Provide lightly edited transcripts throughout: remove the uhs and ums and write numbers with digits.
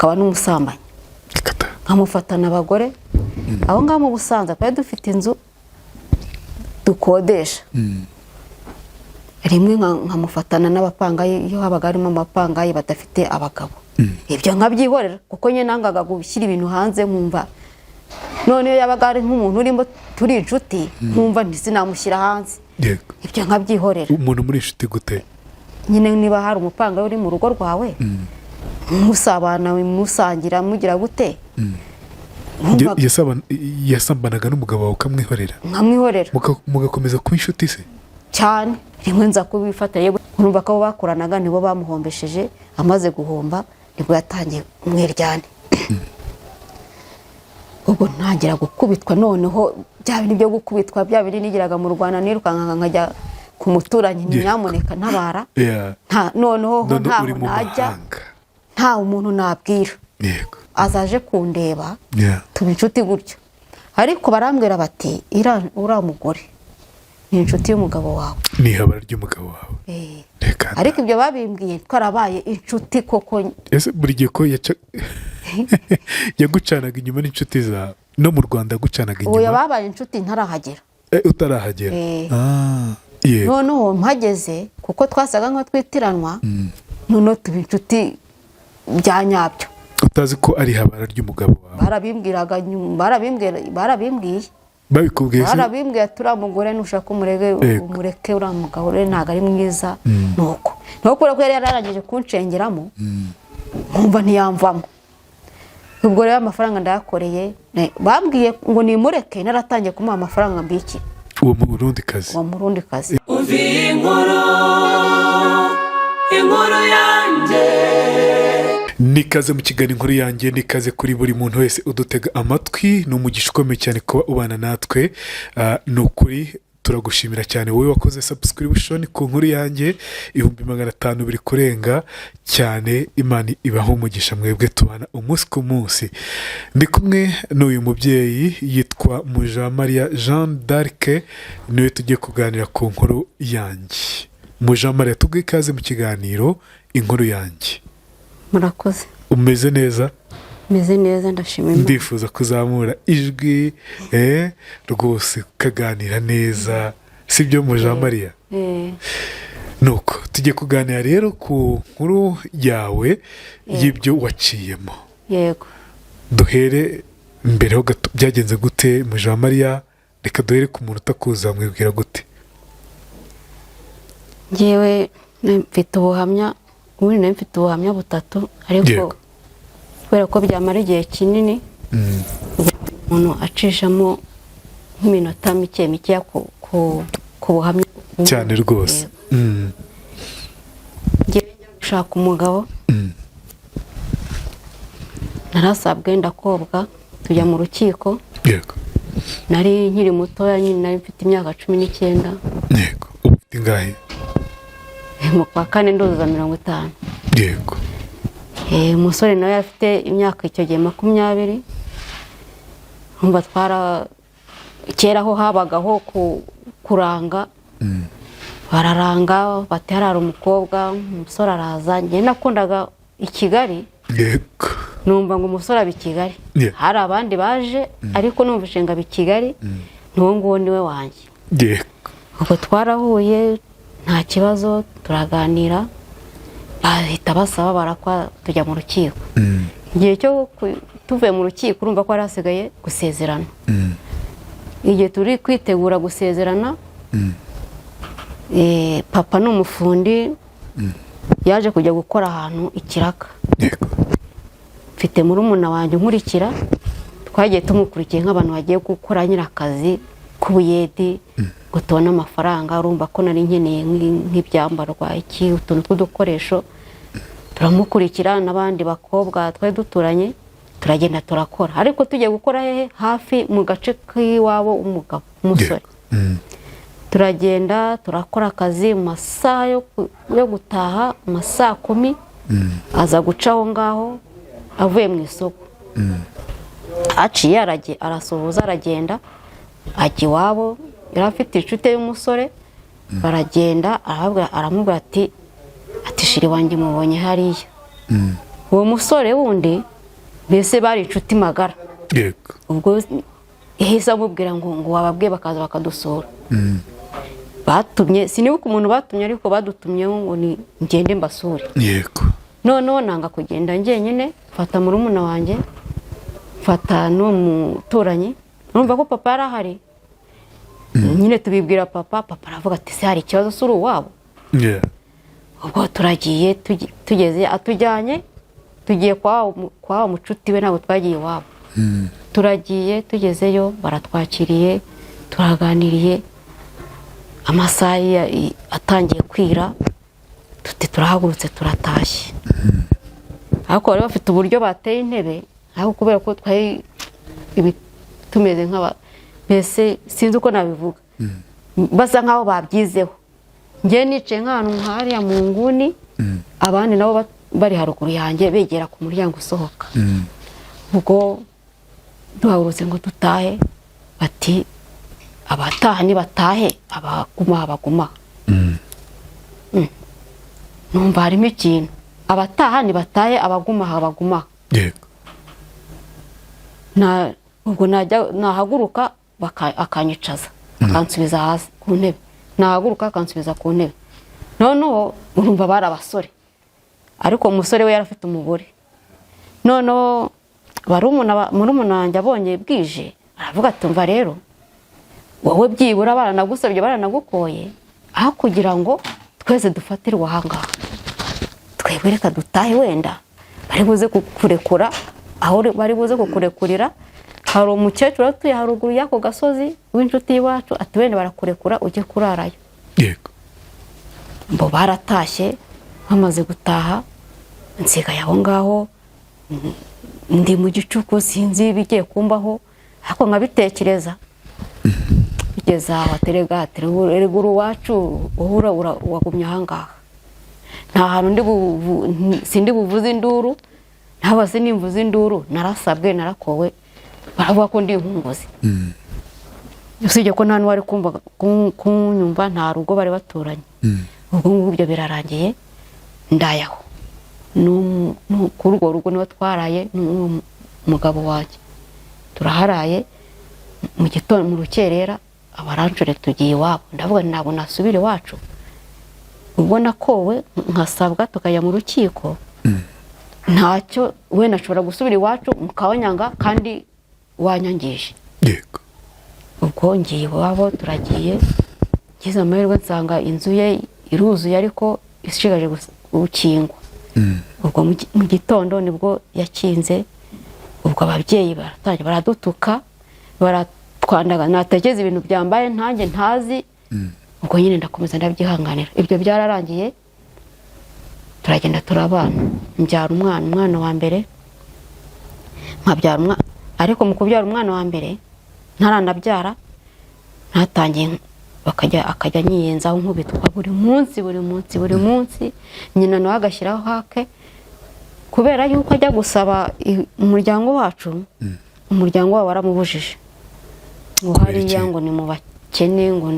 Akaba n'umusambanyi. Kata. Nkamufatana abagore aho ngaho mu Busanza. Twari dufite inzu dukodesha. Rimwe nkamufatana n'abapangayi, iyo habaga harimo abapangayi badafite abagabo. Ibyo nkabyihorera kuko nyine nangaga gushyira ibintu hanze, nkumva none iyo yabaga ari nk'umuntu urimo turi inshuti, nkumva ntizinamushyira hanze. Ibyo nkabyihorera. Umuntu muri inshuti gute? Nyine niba hari umupangayi uri mu rugo rwawe, musabana, musangira, mugira gute? Yasambanaga n'umugabo wawe ukamwihorera? Nkamwihorera. Mugakomeza kuba inshuti se? Cyane. Rimwe nza kubifata, yego, urumva ko abo bakoranaga nibo bamuhombesheje. Amaze guhomba nibwo yatangiye umwiryane. Ubwo ntangira gukubitwa. Noneho bya bindi byo gukubitwa, bya bindi nigiraga mu Rwanda, nirukanka nkajya ku muturanyi, nyamuneka ntabara. Nta noneho ho None ntaho uri mu najya, mahanga. nta umuntu nabwira. Azaje kundeba, tuba inshuti gutyo. Ariko barambwira bati: Uriya mugore ni inshuti y'umugabo wawe." Ni ihabara ry'umugabo wawe? Eh. Reka da. Ariko ibyo babimbwiye twarabaye inshuti koko. Ese buri gihe ko yagucanaga inyuma n'inshuti zawe, no mu Rwanda yagucanaga Ubu inyuma? babaye inshuti ntarahagera. Utarahagera? Eh. Ah, yego. Noneho mpageze, kuko twasaga nkaho twitiranwa, noneho tuba inshuti bya nyabyo. Utazi ko ari ihabara ry'umugabo wawe? Barabimbwiraga barabimbwiye. Babikubwiye se? Barabimbwiye ati: "Uriya mugore nushaka umurege, umureke, uriya mugabo rero ntabwo ari mwiza." Nuko kubera ko yari yararangije kunshengeramo, nkumva ntiyamvamo. Ubwo rero amafaranga ndayakoreye. Bambwiye ngo nimureke, naratangiye kumuha amafaranga mbikira. Uwo Murundi kazi? Uwo Murundi kazi. Umva iyi nkuru, inkuru yanjye. Nikaze mu kiganiro Inkuru Yanjye. Nikaze kuri buri muntu wese udutega amatwi. Ni umugisha ukomeye cyane kuba ubana natwe. Ni ukuri turagushimira cyane wowe wakoze subscription ku Nkuru Yanjye, 500,000 biri kurenga cyane. Imana ibaho umugisha mwebwe tubana umunsi ku munsi. Ndi kumwe n'uyu mubyeyi yitwa Mujamariya Jean d'Arc, niwe tugiye kuganira ku nkuru yanjye. Mujamariya, tubwe ikaze mu kiganiro Inkuru Yanjye. Murakoze. Umeze neza? Meze neza, ndashima Imana. Ndifuza kuzamura ijwi rwose ukaganira neza, sibyo Mujamariya? Eh. Nuko tugiye kuganira rero ku nkuru yawe y'ibyo waciyemo. Yego. Duhere mbere ho gato, byagenze gute Mujamariya? Reka duhere ku muntu utakuza, mwibwira gute? Ngewe mfite ubuhamya, ubundi nari mfite ubuhamya butatu, ariko kubera ko byamara igihe kinini, umuntu acishamo nk'iminota mike mikeya ku buhamya. Cyane rwose. Yego. Ngewe njya gushaka umugabo, narasabwe, ndakobwa, tujya mu rukiko. Nari nkiri mutoya nyine, nari mfite imyaka 19. Yego, ubu ufite ingahe? Mu kwa kane nduzuza 50. Umusore nawe yari afite imyaka icyo gihe 20. Nkumva twara kera ho habagaho kuranga, bararanga bati harara umukobwa. Umusore araza. Njye nakundaga i Kigali. Numva ngo umusore aba i Kigali. Hari abandi baje, ariko numva ngo aba i Kigali, n'uwo nguwo niwe wanjye. Ubwo twarahuye nta kibazo, turaganira, bahita basaba, barakwa, tujya mu rukiko. Igihe cyo tuvuye mu rukiko, urumva ko hari hasigaye gusezerana. Igihe turi kwitegura gusezerana, papa ni umufundi, yaje kujya gukora ahantu ikiraka. Mfite murumuna wanjye unkurikira, twagiye tumukurikiye nk'abantu bagiye gukora nyine akazi k'ubuyedi ngo tubone amafaranga. Urumva ko nari nkeneye nk'ibyambarwa, iki, utuntu tw'udukoresho. Turamukurikira n'abandi bakobwa twari duturanye, turagenda turakora. Ariko tugiye gukora hehe? Hafi mu gace k'iwabo umugabo, umusore. Turagenda turakora akazi, mu masaha yo gutaha, mu ma saa 10, aza guca aho ngaho avuye mu isoko. Aciye arasuhuza, aragenda ajya iwabo. Yari afite inshuti y'umusore, baragenda, aramubwira ati chéri wanjye mubonye hariya. Uwo musore wundi Mbese bari inshuti magara. Ubwo yahise amubwira ngo wababwiye bakaza bakadusura. Batumye, sinibuka umuntu batumye, ariko badutumyeho ngo ni ngende mbasure. Noneho nanga kugenda njyenyine, mfata murumuna wanjye, mfata n'umuturanyi. Urumva ko papa yari ahari nyine, tubibwira papa. Papa aravuga ati: "Se hari ikibazo? Se uri uwabo?" Ubwo turagiye, tugeze atujyanye, tugiye kwa wa mucuti we, ntabwo twagiye iwabo. Turagiye, tugezeyo baratwakiriye, turaganiriye. Amasaha atangiye kwira, tuti turahagurutse, turatashye. Ariko bari bafite uburyo bateye intebe, ariko kubera ko twari tumeze nk'aba, mbese sinzi uko nabivuga, basa nk'aho babyizeho. Njye nicaye nk'ahantu nk'hariya mu nguni, abandi nabo bari haruguru yanjye, begera ku muryango usohoka. Ubwo duhagurutse ngo dutahe, bati: "Abataha nibatahe, abaguma baguma." Numva harimo ikintu: abataha nibatahe, abaguma baguma. Na ubwo najya nahaguruka, akanyicaza, akansubiza hasi ku ntebe, nahaguruka akansubiza ku ntebe. Noneho urumva bari abasore, ariko umusore we yari afite umugore. Noneho murumuna wanjye abonye bwije, aravuga ati: "Umva rero wowe, byibura baranagusabye, baranagukoye, aho kugira ngo twese dufatirwe ahangaha, twebwe reka dutahe. Wenda bari buze kukurekura. Aho bari buze kukurekurira, hari umukecuru utuye haruguru y'ako gasozi w'inshuti y'iwacu." Ati: "Wenda barakurekura ujye kurarayo." Ngo baratashye. Bamaze gutaha, nsigaye aho ngaho, ndi mu gicuku, sinzi ibigiye kumbaho, ariko nkabitekereza. Bigeze aho, aterega erega uri uwacu, wowe wagumye ahangaha, nta hantu ndi sindi buvuze induru. Ntabwo se nimvuze induru, narasabwe, narakowe, baravuga ko ndi inkunguzi. Usibye ko nta n'uwari kunyumva, nta rugo bari baturanye. Ubwo ngubwo ibyo birarangiye, ndayaho. Kuri urwo rugo niho twaraye n'uwo mugabo wanjye, turaharaye. Mu gitondo, mu rukerera, abaranshore tugiye iwabo. Ndavuga nti ntabwo nasubira iwacu ubwo nakowe, nkasabwa, tukajya mu rukiko. Ntacyo wenda nshobora gusubira iwacu mukabanyanga kandi wanyangije. Ubwo ngiye iwabo, turagiye, ngize amahirwe nsanga inzu ye iruzuye, ariko ishigaje gukingwa. Ubwo mu gitondo nibwo yakinze. Ubwo ababyeyi baratangira baradutuka, baratwandaga, natekereza ibintu byambaye ntanjye ntazi. Ubwo nyine ndakomeza ndabyihanganira. Ibyo byararangiye, turagenda, turabana, mbyara umwana, umwana wa mbere. Nkabyara umwana, ariko mu kubyara umwana wa mbere, ntaranabyara, ntatangiye bakajya akajya anyiyenzaho, nkubitwa buri munsi, buri munsi, buri munsi. Nyina nawe agashyiraho hake, kubera yuko ajya gusaba umuryango wacu, umuryango wabo waramubujije ngo Kubera hariya iki? Ngo ni mu bakene, ngo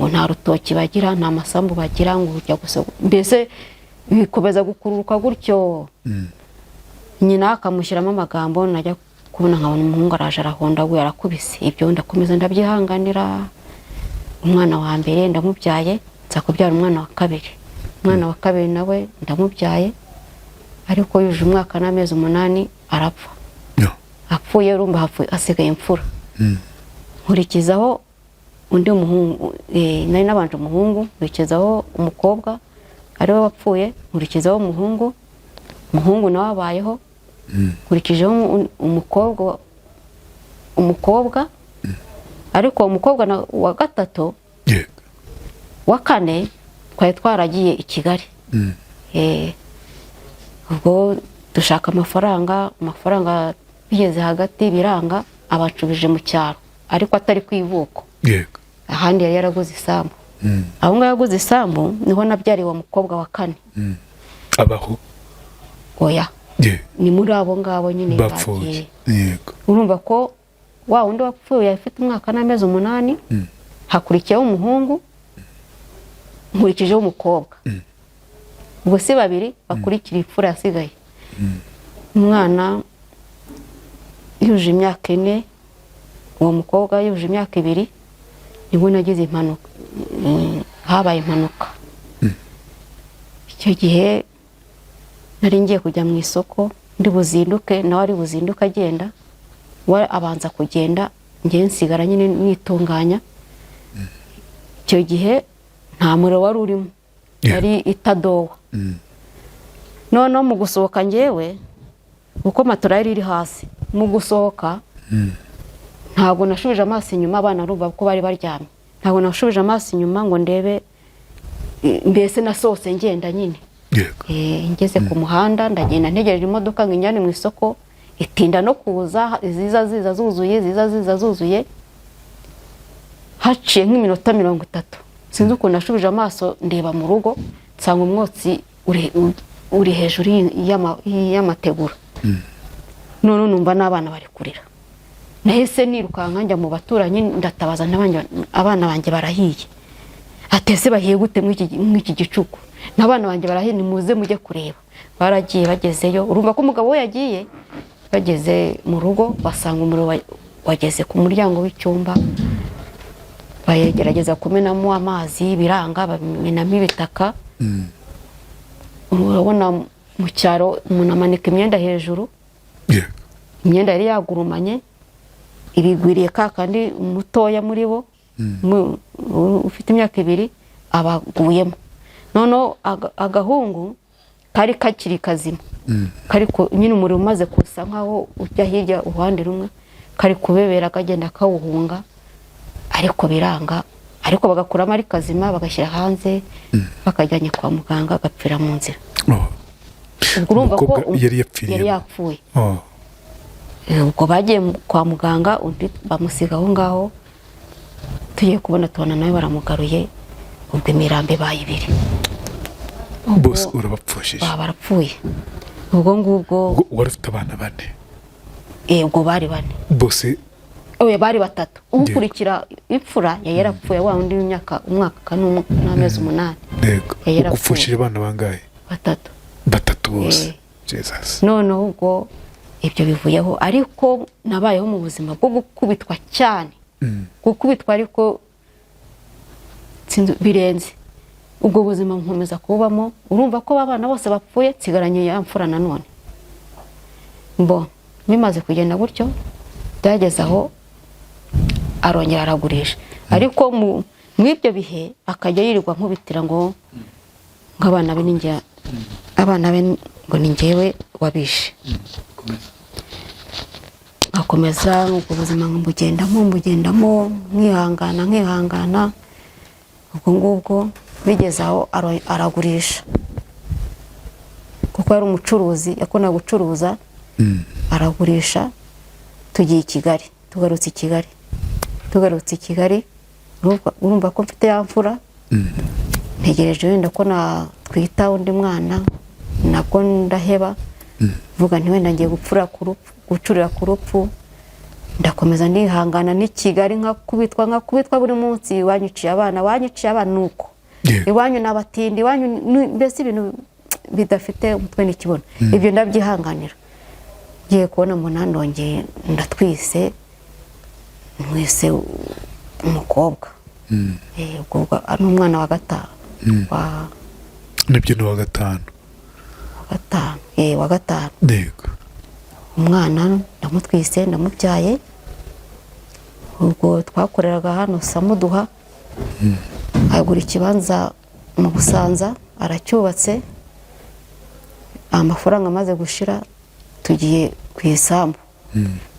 nta rutoki bagira, nta masambu bagira, ngo ujya gusa. Mbese bikomeza gukururuka gutyo, nyina akamushyiramo amagambo. Najya kubona nkabona umuhungu araje, arahondaguye, arakubise. Ibyo ndakomeza ndabyihanganira. Umwana wa mbere ndamubyaye, nza kubyara umwana wa kabiri. Umwana wa kabiri nawe ndamubyaye, ariko yujuje umwaka n'amezi 8 arapfa. Apfuye, urumva hapfuye hasigaye imfura. Nkurikizaho undi muhungu, nari nabanje umuhungu, nkurikizaho umukobwa ariwe wapfuye, nkurikizaho umuhungu, umuhungu nawe abayeho, nkurikijeho umukobwa, umukobwa, ariko uwo mukobwa wa gatatu, wa kane twari twaragiye i Kigali. Ubwo dushaka amafaranga, amafaranga bigeze hagati biranga, abacubije mu cyaro, ariko atari ku ivuko, ahandi yari yaraguze isambu. Aho ngaho yaguze isambu niho nabyariye uwo mukobwa wa kane. Abaho? Oya, ni muri abo ngabo nyine bapfuye bagiye. Urumva ko wa wundi wapfuye afite umwaka n'amezi 8, hakurikiyeho umuhungu, nkurikijeho umukobwa. Ubwo si babiri bakurikira imfura yasigaye. Umwana yuje imyaka 4, uwo mukobwa yuje imyaka 2, nibwo nagize impanuka. Habaye impanuka. Icyo gihe nari ngiye kujya mu isoko, ndi buzinduke, nawe ari buzinduke agenda, we abanza kugenda, njye nsigara nyine nitunganya. Icyo gihe nta muriro wari urimo, yari itadowa. Noneho mu gusohoka njyewe, kuko matora yari iri hasi, mu gusohoka ntabwo nashubije amaso inyuma, abana urumva ko bari baryamye, ntabwo nashubije amaso inyuma ngo ndebe, mbese nasohotse ngenda nyine. Ngeze ku muhanda ndagenda ntegereje imodoka ngo injyane mu isoko, itinda no kuza, iziza ziza zuzuye, ziza ziza zuzuye. Haciye nk'iminota 30, sinzi ukuntu nashubije amaso ndeba mu rugo, nsanga umwotsi uri hejuru y'amategura. None numva n'abana bari kurira, nahise nirukanka njya mu baturanyi ndatabaza, abana banjye barahiye. Atese bahiye gute mw'iki gicuku? N'abana banjye barahiye, nimuze mujye kureba. Baragiye, bagezeyo urumva ko umugabo we yagiye, bageze mu rugo basanga umuriro wageze ku muryango w'icyumba, bagerageza kumenamo amazi biranga, bamenamo ibitaka. Urabona mu cyaro umuntu amanika imyenda hejuru, imyenda yari yagurumanye ibigwiriye ka kandi mutoya muri bo ufite imyaka 2 abaguyemo. Noneho agahungu kari kakiri kazima, kari nyine umuriro umaze kusa nkaho ujya hirya uruhande rumwe, kari kubebera kagenda kawuhunga, ariko biranga, ariko bagakuramo ari kazima bagashyira hanze, bakajyanye kwa muganga agapfira mu nzira. Ubwo urumva ko Umukobwa yari yapfiriyemo. Yari yapfuye. Ubwo bagiye kwa muganga, undi bamusiga aho ngaho, tugiye kubona tubona nawe baramugaruye, ubwo imirambo ibaye 2. Bose urabapfushije. Baba barapfuye ubwo ngubwo. Ubwo wari ufite abana 4? Ubwo bari 4. Bose? Oya, bari 3. Ukurikira imfura yari yarapfuye, wa wundi w'imyaka umwaka n'amezi 8. Yego. Yari yarapfuye. Ugupfushije abana bangahe? 3. 3 bose. Jesus. Noneho ubwo ibyo bivuyeho, ariko nabayeho mu buzima bwo gukubitwa cyane, gukubitwa ariko birenze. Ubwo buzima nkomeza kubamo, urumva ko abana bose bapfuye, nsigaranye ya mfura nanone. Mbo bimaze kugenda gutyo, byageze aho arongera aragurisha, ariko mu ibyo bihe akajya yirirwa nkubitira ngo abana be ni abana be, ngo ni njyewe wabishe. Akomeza ubwo buzima mbugendamo nkihangana nkihangana. Ubwo ngubwo bigeze aho aragurisha, kuko yari umucuruzi, yakundaga gucuruza, aragurisha. Tugiye i Kigali, tugarutse i Kigali, tugarutse i Kigali, urumva ko mfite ya mfura, ntegereje wenda ko natwita undi mwana, nabwo ndaheba, mvuga nti wenda ngiye gupfura ku rupfu, gucurira ku rupfu. Ndakomeza ndihangana n'i Kigali nkakubitwa, nkakubitwa buri munsi, wanyiciye abana, wanyiciye abana, nuko iwanyu n'abatindi, iwanyu mbese ibintu bidafite umutwe n'ikibuno, ibyo ndabyihanganira. Ngiye kubona mbona ndongeye ndatwise, ntwise umukobwa. Ubwo ari umwana wa 5 wa Nibyo, ni uwa 5. Wa 5, wa 5. Yego. Umwana ndamutwise, ndamubyaye. Ubwo twakoreraga hano Samuduha, agura ikibanza mu Busanza, aracyubatse. Amafaranga amaze gushira, tugiye ku isambu,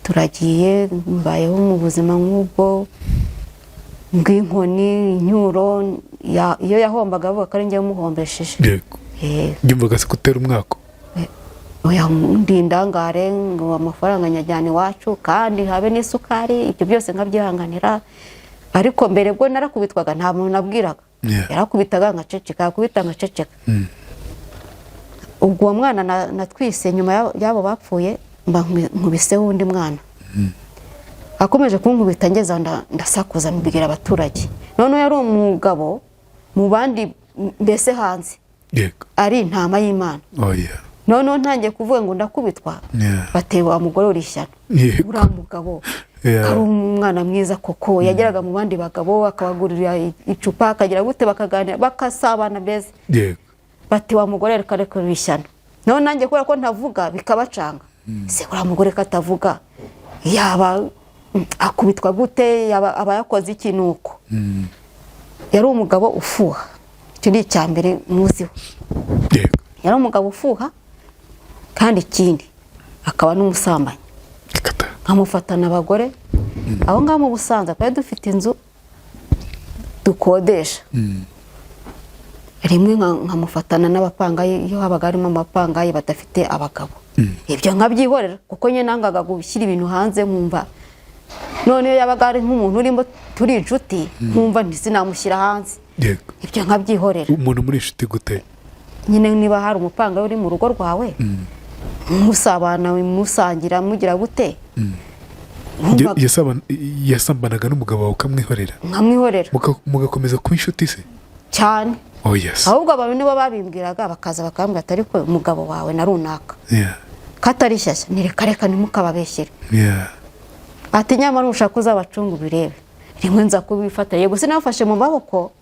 turagiye. Mbayeho mu buzima nk'ubwo bw'inkoni, incyuro, iyo yahombaga avuga ko ari njye umuhombesheje. Yego. Yumvaga se gutera umwako? Oya, ndi indangare, ngo amafaranga nyajyana iwacu kandi habe n'isukari, ibyo byose nkabyihanganira. Ariko mbere bwo narakubitwaga, nta muntu nabwiraga. Yarakubitaga nkaceceka, yakubita nkaceceka. Ubwo uwo mwana natwise nyuma y'abo bapfuye, mba nkubiseho undi mwana, akomeje kunkubita, ngeze aho ndasakuza mbibwira abaturage. Noneho yari umugabo mu bandi, mbese hanze ari intama y'Imana. Oya. Noneho ntangiye kuvuga ngo ndakubitwa, bateye wa mugore uri ishyano, uriya mugabo ari umwana mwiza koko, yageraga mu bandi bagabo akabagurira icupa, akagira gute, bakaganira, bakasabana mbese. Bati wa mugore reka reka uri ishyano. Noneho nanjye kubera ko ntavuga bikabacanga, se uriya mugore ko atavuga yaba akubitwa gute, yaba aba yakoze iki? Nuko yari umugabo ufuha, icyo ni icya mbere muziho. Yari umugabo ufuha, kandi ikindi akaba n'umusambanyi. Kata. Nkamufatana abagore aho ngaho mu Busanza. Twari dufite inzu dukodesha, rimwe nkamufatana n'abapangayi, iyo habaga harimo abapangayi badafite abagabo. Ibyo nkabyihorera kuko nyine nangaga gushyira ibintu hanze, nkumva none iyo yabaga ari nk'umuntu urimo turi inshuti, nkumva ntizinamushyira hanze. Ibyo nkabyihorera. Umuntu muri inshuti gute? Nyine niba hari umupangayi uri mu rugo rwawe, musabana, musangira, mugira gute. Yasambanaga n'umugabo wawe ukamwihorera? Nkamwihorera. Mugakomeza kuba inshuti se? Cyane. Oh yes. Ahubwo abantu nibo babimbwiraga, bakaza bakambwira ati: "Ariko umugabo wawe na runaka katari shyashya." Ni reka reka, ntimukababeshyere. Ati: "Nyamara ushaka uzabacunga ubirebe." Rimwe nza kubifata, yego sinafashe mu maboko,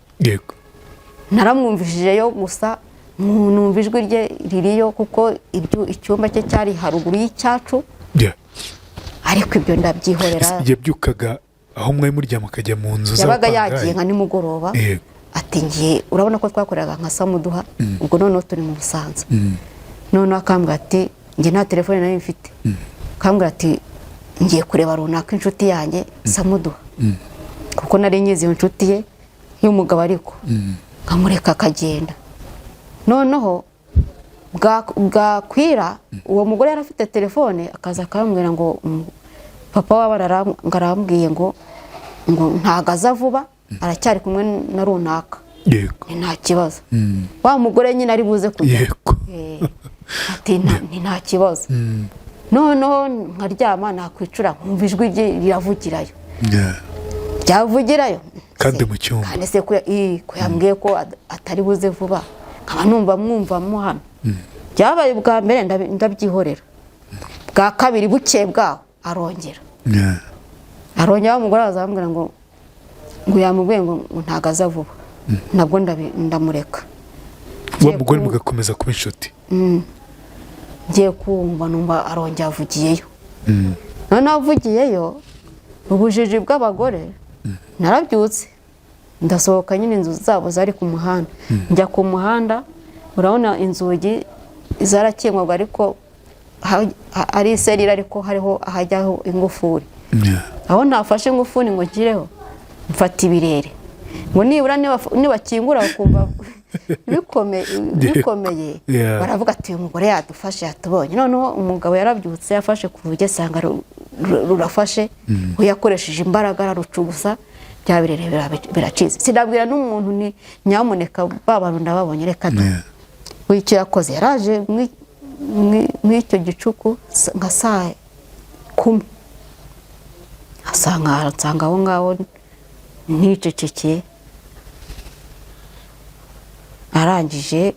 naramwumvishijeyo gusa, numva ijwi rye ririyo, kuko ibyo icyumba cye cyari haruguru y'icyacu. Ariko ibyo ndabyihorera. Yabyukaga aho mwari muryama akajya mu nzu Yabaga z'abapangayi? yagiye nka nimugoroba. Ati ngiye, urabona ko twakoreraga nka Samuduha, ubwo noneho turi mu Busanza. Noneho akambwira ati, njye nta telefone nari mfite, akambwira ati: "Ngiye kureba runaka inshuti yanjye Samuduha," kuko nari nyizi iyo inshuti ye y'umugabo, ariko nkamureka akagenda. Noneho bwakwira, uwo mugore yari afite telefone, akaza akambwira ngo papa wabo ngo arambwiye ngo ntago aza vuba, aracyari kumwe na runaka. Ni nta kibazo, wa mugore nyine ari buze kujya. Ati: Ni nta kibazo." Noneho nkaryama, nakwicura nkumva ijwi rye riravugirayo. Ryavugirayo. Kandi mu cyumba. Kandi se ko yambwiye ko atari buze vuba, nkaba numva mwumvamo hano. Byabaye ubwa mbere, ndabyihorera. Bwa kabiri, bukeye bwaho arongera, arongera, wa mugore araza arambwira ngo yamubwiye ngo ntago aza vuba. Nabwo ndamureka. Wa mugore mugakomeza kuba inshuti? Ngiye kumva numva arongera avugiyeyo. Noneho avugiyeyo, ubujiji bw'abagore, narabyutse ndasohoka nyine, inzu zabo zari ku muhanda, njya ku muhanda. Urabona inzugi zarakingwaga, ariko ari iserire, ariko hariho ahajyaho ingufuri. Aho ntafashe ingufuri ngo nshyireho, mfata ibirere ngo nibura nibakingura bakumva bikomeye, baravuga ati: "Uyu mugore yadufashe, yatubonye." Noneho umugabo yarabyutse, yafashe ku rugi asanga rurafashe, we yakoresheje imbaraga ararucugusa, bya birere biracitse. Sinabwira n'umuntu ni nyamuneka ba bantu ndababonye, reka da. We icyo yakoze, yaraje mw'icyo gicuku nka saa 10, asanga nsanga aho ngaho nicecekeye. Arangije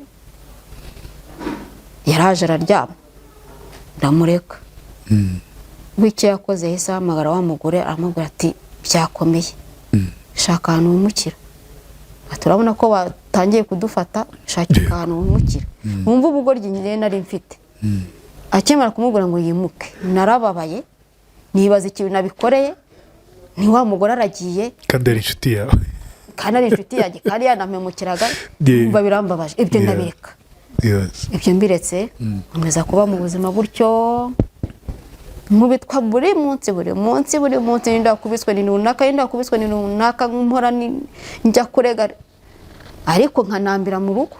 yaraje araryama, ndamureka. W'icyo yakoze, yahise ahamagara wa mugore, aramubwira ati: "Byakomeye, shaka ahantu wimukira." Ati: "Urabona ko batangiye kudufata, shakira ahantu wimukira." Wumva ubugoryi njye nari mfite. Akimara kumubwira ngo yimuke, narababaye, nibaza ikintu nabikoreye. Ni wa mugore aragiye. Kandi ari inshuti yawe. Kandi ari inshuti yanjye, kandi yanampemukiraga. Numva birambabaje ibyo, ndabireka. Ibyo mbiretse, nkomeza kuba mu buzima gutyo, nkubitwa buri munsi, buri munsi, buri munsi. Ninda wakubiswe ni runaka, ninda wakubiswe ni runaka, mpora njya kurega, ariko nkanambira mu rugo.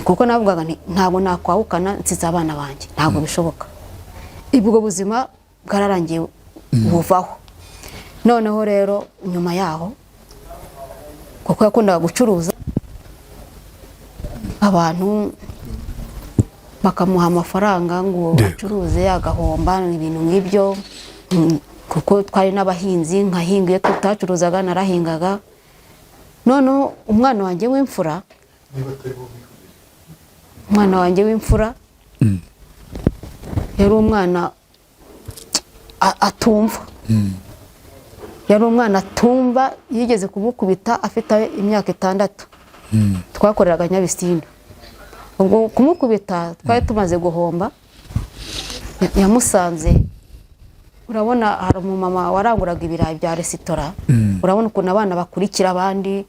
Kuko navugaga nti ntabwo nakwahukana nsize abana banjye, ntabwo bishoboka. Ubwo buzima bwararangiye, buvaho. Noneho rero nyuma yaho, kuko yakundaga gucuruza, abantu bakamuha amafaranga ngo acuruze, agahomba, ibintu nk'ibyo. Kuko twari n'abahinzi, nkahinga, iyo tutacuruzaga narahingaga. Noneho umwana wanjye w'imfura. Niba atari bo. Umwana wanjye w'imfura yari umwana atumva. Yari umwana atumva, yigeze kumukubita afite imyaka 6. Twakoreraga Nyabisindu. Ubwo kumukubita twari tumaze guhomba, yamusanze, urabona hari umumama waranguraga ibirayi bya resitora, urabona ukuntu abana bakurikira abandi,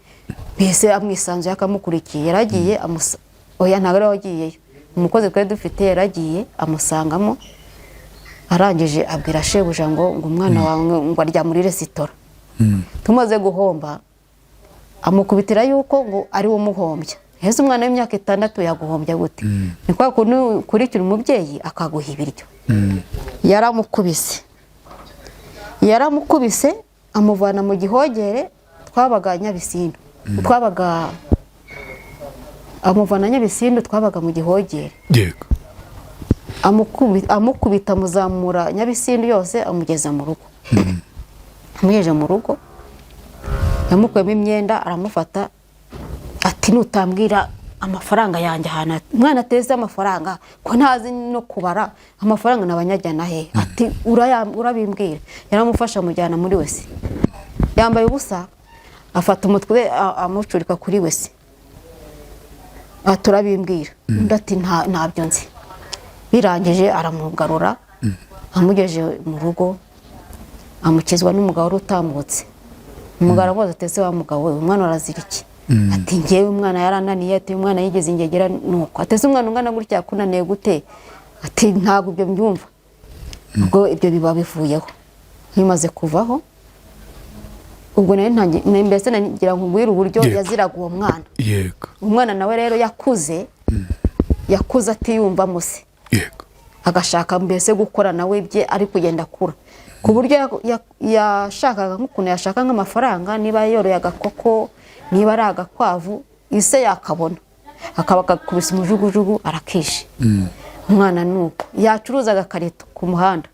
mbese amwisanzuye akamukurikiye. Yaragiye oya, ntabwo ari we wagiyeyo, umukozi twari dufite yaragiye amusangamo, arangije abwira shebuja ngo umwana wawe ngo arya muri resitora. Tumaze guhomba amukubitira yuko ngo ari we umuhombya. Ese umwana w'imyaka 6 yaguhombya gute? Ni kwa kuntu ukurikira umubyeyi akaguha ibiryo. Yaramukubise amuvana mu gihogere, twabaga Nyabisindu, twabaga, amuvana Nyabisindu, twabaga mu gihogere. Amukubita amuzamura Nyabisindu yose amugeza mu rugo. Amugejeje mu rugo yamukuyemo imyenda, aramufata ati: "Nutambwira amafaranga yanjye ahantu umwana ateze amafaranga ko ntazi no kubara, amafaranga nabanyajyana he?" Ati: "Urabimbwira." Yaramufasha amujyana muri WC yambaye ubusa, afata umutwe amucurika kuri WC, ati: "Urabimbwira." Undi ati: "Ntabyo nzi." Birangije aramugarura, amugejeje mu rugo amukizwa n'umugabo wari utambutse. Umugabo aramubaza ati: "Ese wa mugabo we, umwana arazira iki?" Ati: "Ngewe umwana yarananiye." Ati: "Umwana yigeze ingegera." Nuko ati: "Ese umwana ungana gutya yakunaniye gute?" Ati: "Ntabwo ibyo mbyumva." Ubwo ibyo biba bivuyeho. Bimaze kuvaho, ubwo nari ntangiye mbese nagira ngo nkubwire uburyo yaziraga uwo mwana. Umwana nawe rero yakuze atiyumvamo se, agashaka mbese gukora nawe ibye, ari kugenda akura ku buryo yashakaga nk'ukuntu yashaka nk'amafaranga, niba yoroye agakoko, niba ari agakwavu, ise yakabona akaba akakubise umujugujugu arakishe. Umwana ni uko yacuruza agakarito ku muhanda,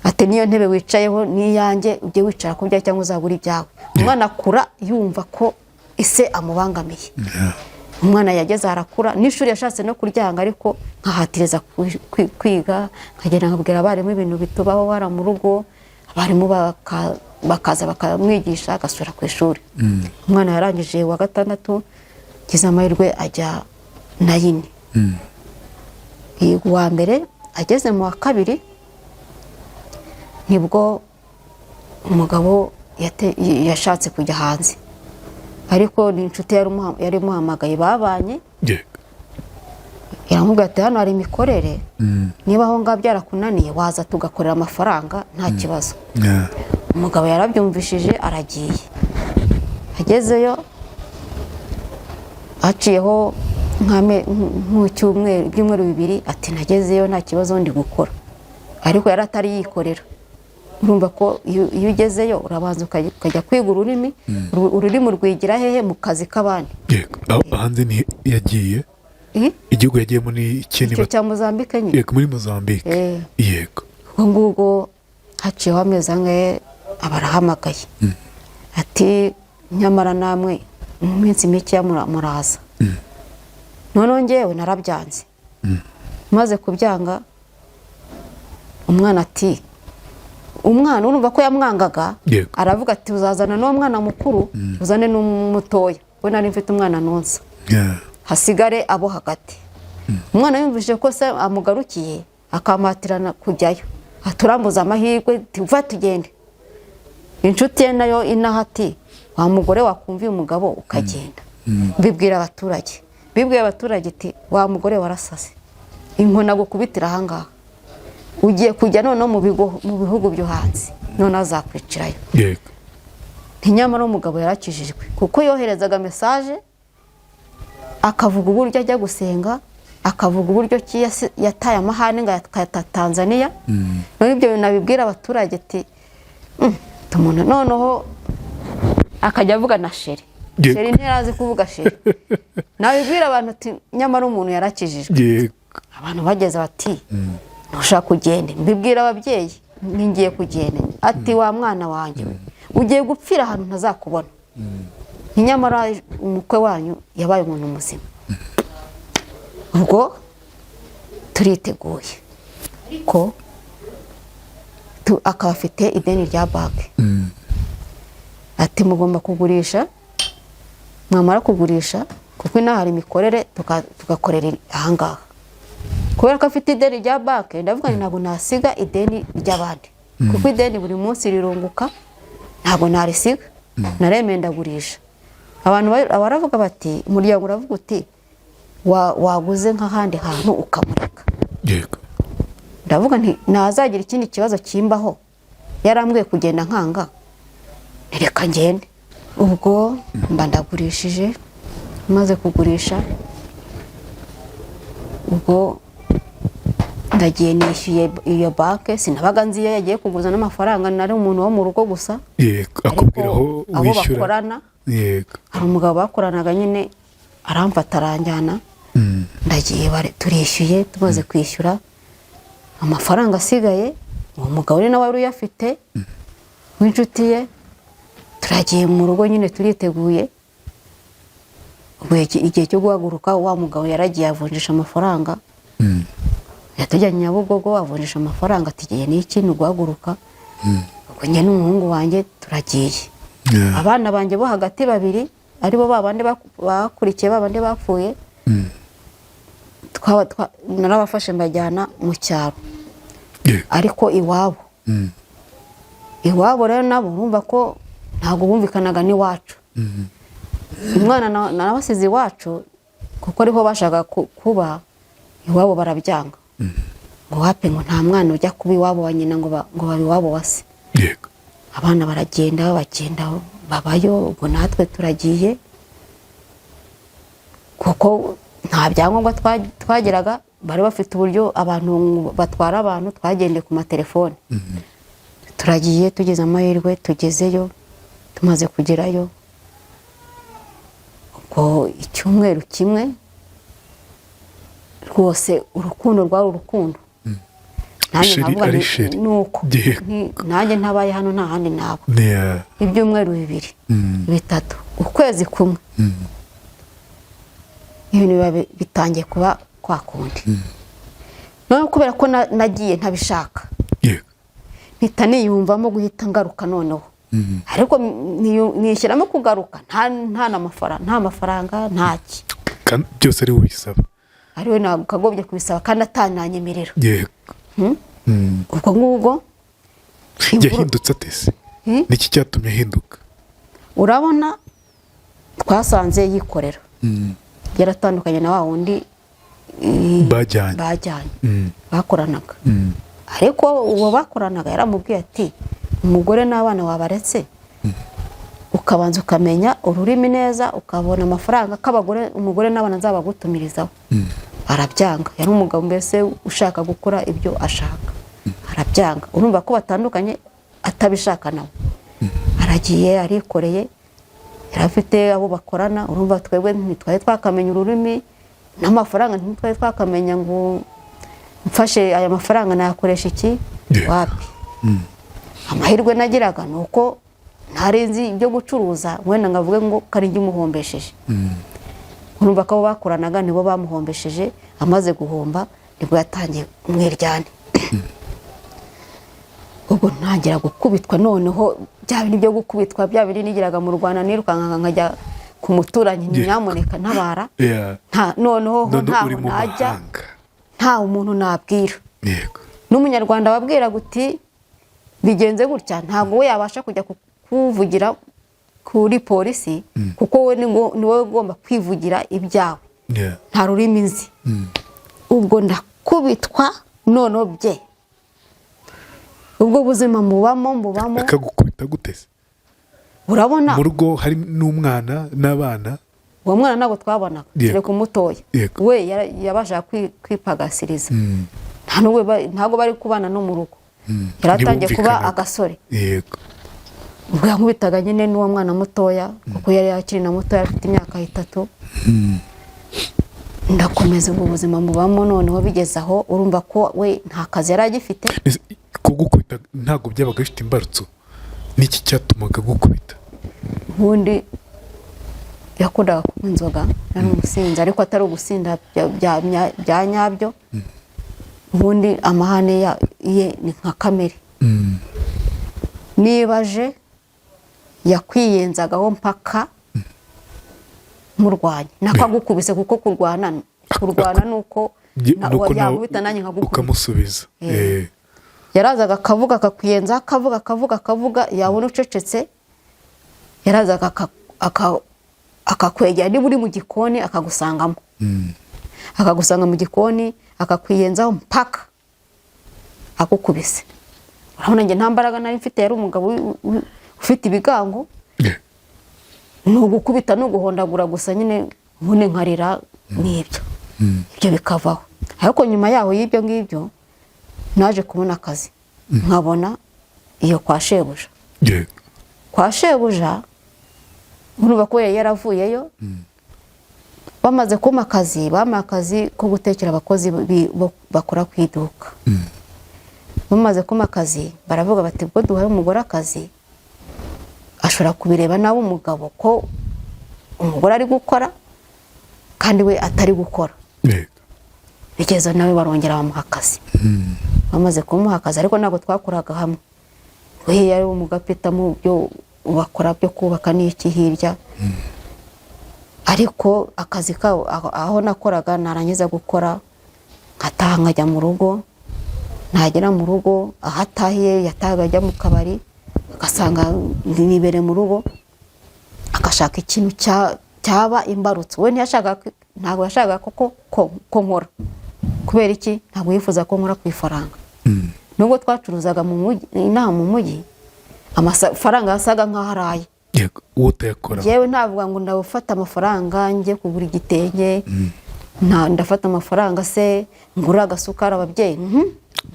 ati: "Niyo ntebe wicayeho ni iyanjye, ujye wicara ku byawe cyangwa uzagura ibyawe." Umwana akura yumva ko ise amubangamiye. Umwana yageze arakura, n'ishuri yashatse no kuryanga, ariko nkahatiriza kwiga, nkagenda nkabwira abarimu ibintu bitubaho bara mu rugo, abarimu bakaza bakamwigisha agasubira ku ishuri. Umwana yarangije wa gatandatu, ngize amahirwe ajya na yine. Yiga uwa mbere, ageze mu wa kabiri nibwo umugabo yashatse kujya hanze, ariko ni inshuti yari imuhamagaye babanye, iramubwira ati: "Hano hari imikorere, niba aho ngaho byarakunaniye waza tugakorera amafaranga, nta kibazo." Umugabo yarabyumvishije aragiye, agezeyo haciyeho nk'icyumweru, ibyumweru 2, ati: "Nagezeyo nta kibazo, ndi gukora." Ariko yari atari yikorera. Urumva ko iyo ugezeyo urabanza ukajya kwiga ururimi. Ururimi rwigira hehe? Mu kazi k'abandi. Yego, aho hanze ni yagiye? Igihugu yagiyemo ni iki? Icyo cya Mozambique nyine. Yego, muri Mozambique. Yego. Ubwo ngubwo haciyeho amezi angahe aba arahamagaye ati: "Nyamara namwe mu minsi mike muraza." Noneho ngewe narabyanze. Maze kubyanga, umwana ati, umwana urumva ko yamwangaga. Aravuga ati: "Uzazana n'uwo mwana mukuru, uzane n'umutoya." We nari mfite umwana nonsa, hasigare abo hagati. Umwana yumvise ko se amugarukiye, akamatirana kujyayo, aturambuza amahirwe, tuva tugende. Inshuti ye nayo inaha ati: "Wa mugore, wakumviye umugabo ukagenda." Bibwira abaturage, bibwiye abaturage iti: "Wa mugore warasaze, inkoni gukubitira ahangaha, ugiye kujya noneho mu bigo, mu bihugu byo hanze, noneho azakwicirayo." Ntinyamara umugabo yarakijijwe, kuko yoherezaga message akavuga uburyo ajya gusenga, akavuga uburyo ki yataye amahane ngo ayata Tanzania. None ibyo bintu abibwira abaturage ati: Umuntu noneho akajya avuga na chéri." Chéri ntiyarazi kuvuga chéri. Nabibwira abantu ati: "Nyamara umuntu yarakijijwe." Abantu bageze bati: "Ntushaka ugende." Mbibwira ababyeyi, ngiye kugenda. Ati: "Wa mwana wanjye we, ugiye gupfira ahantu ntazakubona." Nyamara umukwe wanyu yabaye umuntu muzima. Ubwo turiteguye ariko akaba afite ideni rya banki. Ati mugomba kugurisha, mwamara kugurisha, kuko inaha hari imikorere, tugakorera ahangaha. Kubera ko afite ideni rya banki, ndavuga nti ntabwo nasiga ideni ry'abandi, kuko ideni buri munsi rirunguka, ntabwo narisiga. Naremeye ndagurisha. Abantu baravuga bati, umuryango uravuga uti waguze nk'ahandi hantu ukamureka. Ndavuga nti ntazagira ikindi kibazo kimbaho, yarambwiye kugenda nkanga, reka ngende. Ubwo mba ndagurishije. Maze kugurisha, ubwo ndagiye nishyuye iyo banke. Sinabaga nzi iyo yagiye kuguza n'amafaranga, nari umuntu wo mu rugo gusa. Akubwira aho Abo wishyura. bakorana. Hari umugabo bakoranaga nyine, aramfata aranjyana. Ndagiye, turishyuye. Tumaze kwishyura, amafaranga asigaye uwo mugabo ni nawe wari uyafite w'inshuti ye. Turagiye mu rugo nyine, turiteguye. Ubwo igihe cyo guhaguruka, wa mugabo yaragiye avunjisha amafaranga. Yatujyanye Nyabugogo avunjisha amafaranga, ati igihe ni iki, ni uguhaguruka. Ubwo njye n'umuhungu wanjye turagiye. Abana banjye bo hagati babiri, aribo ba bandi bakurikiye ba bandi bapfuye, narabafashe mbajyana mu cyaro. Ariko iwabo, iwabo rero nabo urumva ko ntabwo bumvikanaga n'iwacu. Umwana narabasize iwacu kuko ariho bashaka kuba. Iwabo barabyanga, ngo wape, ngo nta mwana ujya kuba iwabo wa nyina, ngo babe iwabo wa se. Abana baragenda, bagenda babayo. Ubwo natwe turagiye, kuko nta byangombwa twagiraga. Bari bafite uburyo abantu batwara abantu, twagendeye ku matelefone. Turagiye, tugeze amahirwe tugezeyo. Tumaze kugerayo, ubwo icyumweru kimwe rwose, urukundo rwari urukundo. Nanjye Chéri nkavuga ari nti, chéri. Nuko nanjye ntabaye hano, nta handi naba. Ibyumweru 2, 3, ukwezi kumwe, ibintu biba bitangiye kuba kwa kundi. Noneho kubera ko nagiye ntabishaka, mpita niyumvamo guhita ngaruka noneho, ariko nishyiramo kugaruka nta n'amafaranga, nta mafaranga, ntaki. Kandi byose ari wowe ubisaba. Ariwe nakagombye kubisaba kandi atananyemerera. Ubwo ngubwo Yahindutse atese? Hmm? Niki cyatumye ahinduka? Urabona twasanze yikorera, yaratandukanye na wa wundi Bajyanye. bajyanye, bakoranaga. Ariko uwo bakoranaga yaramubwiye ati umugore n'abana wabaretse, ukabanza ukamenya ururimi neza, ukabona amafaranga k'abagore, umugore n'abana nzabagutumirizaho. Arabyanga. Yari umugabo mbese ushaka gukora ibyo ashaka, arabyanga. Urumva ko batandukanye atabishaka nawe. Aragiye arikoreye, yari afite abo bakorana. Urumva twebwe ntitwari twakamenya ururimi, n'amafaranga ntitwari twakamenya ngo mfashe aya mafaranga nayakoresha iki. Wapi. Amahirwe nagiraga ni uko ntari nzi ibyo gucuruza, wenda ngo avuge ngo kari njye umuhombesheje. Urumva ko abo bakoranaga nibo bamuhombesheje. Amaze guhomba nibwo yatangiye umwiryane. Ubwo ntangira gukubitwa noneho, bya bindi byo gukubitwa, bya bindi nigiraga mu Rwanda, nirukanka nkajya ku muturanyi, nyamuneka ntabara. Nta noneho ho None ntaho uri mu najya, mahanga. nta umuntu nabwira. N'umunyarwanda wabwiraga uti bigenze gutya, ntabwo we yabasha kujya kuvugira kuri polisi, kuko we ni wowe ugomba kwivugira ibyawe. Nta rurimi nzi. Ubwo ndakubitwa noneho bye, ubwo buzima mubamo mubamo. Akagukubita gute se? Urabona Mu rugo hari n'umwana n'abana. Uwo mwana ntabwo twabonaga, kereka umutoya. We yabashaga kwipagasiriza. Nta n'ubwo ntabwo bari kubana no mu rugo, yari atangiye kuba Ntibumvikanaga. agasore. Ubwo yankubitaga nyine n'uwo mwana mutoya, kuko yari akiri na mutoya, afite imyaka 3. Ndakomeza ubwo buzima mubamo. Noneho bigeze aho, urumva ko we nta kazi yari agifite. Ese kugukubita ntabwo byabaga bifite imbarutso? Niki cyatumaga gukubita? Ubundi Yakundaga kunywa inzoga, yari umusinzi, ariko atari ugusinda bya nyabyo. Ubundi amahane ye ni nka kamere. Niba aje, yakwiyenzagaho mpaka murwanya, nako agukubise, kuko kurwana ni uko Nuko nawe yakubita nanjye nkagukubita. Ukamusubiza. Yarazaga akavuga, akakwiyenza, akavuga, akavuga, akavuga, yabona ucecetse, yarazaga akakwegera, niba uri mu gikoni akagusangamo, akagusanga mu gikoni, akakwiyenzaho mpaka agukubise. Urabona njye nta mbaraga nari mfite, yari umugabo ufite ibigango. Ni ugukubita, ni uguhondagura gusa nyine, ubundi nkarira n'ibyo, ibyo bikavaho. Ariko nyuma yaho y'ibyo ngibyo naje kubona akazi, nkabona iyo kwa shebuja. Kwa shebuja, urumva ko yari yaravuyeyo. Bamaze kumpa akazi, bampaye akazi ko gutekera abakozi bakora ku iduka. Bamaze kumpa akazi, baravuga bati: "Ubwo duhaye umugore akazi, ashobora kubireba nawe umugabo, ko umugore ari gukora kandi we atari gukora." Bigeze nawe barongera bamuha akazi. Bamaze kumuha akazi, ariko ntabwo twakoraga hamwe, we yari umugapita mu byo bakora byo kubaka n'iki hirya. Ariko akazi kabo aho nakoraga, narangiza gukora nkataha, nkajya mu rugo. Nagera mu rugo, aho atahiye, yatahaga ajya mu kabari, agasanga nibereye mu rugo, agashaka ikintu cyaba imbarutso. We ntiyashakaga, ntabwo yashakaga ko nkora. Kubera iki? Ntabwo yifuza ko nkora ku ifaranga, nubwo twacuruzaga mu mujyi, inaha mu mujyi, amafaranga yasaga nk'aho araye. Yego, uwo utayakora. Yewe, ntavuga ngo ndafata amafaranga njye kugura igitenge, ndafata amafaranga se ngura agasukari ababyeyi.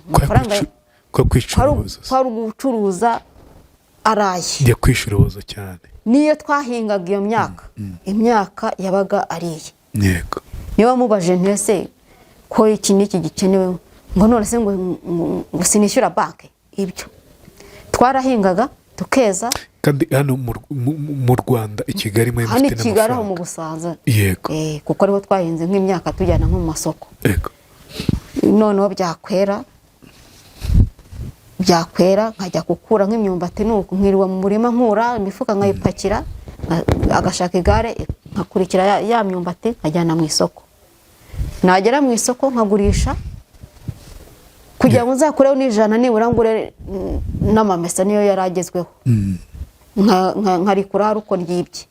Amafaranga Kwa kwicuruza. Kwari ugucuruza araye. Njya kwishyura cyane. Niyo twahingaga iyo myaka, imyaka yabaga ariye. Niba mubaje ntese ko iki n'iki gikenewe, ngo none se ngo sinishyura banki? Ibyo twarahingaga tukeza. Kandi hano mu Rwanda, i Kigali, muri Hano i mufite Kigali, aho mu n'amafaranga. Busanza. Kuko ariho twahinze nk'imyaka, tujyana nko mu masoko. Noneho byakwera nkajya gukura nk'imyumbati, nuko nkirirwa mu murima nkura imifuka nkayipakira, agashaka igare, nkakurikira ya myumbati nkajyana mu isoko. Nagera mu isoko nkagurisha kugira ngo nzakureho n'ijana nibura, ngure n'amamesa, niyo yari agezweho. Nkarikura hari uko ryibye.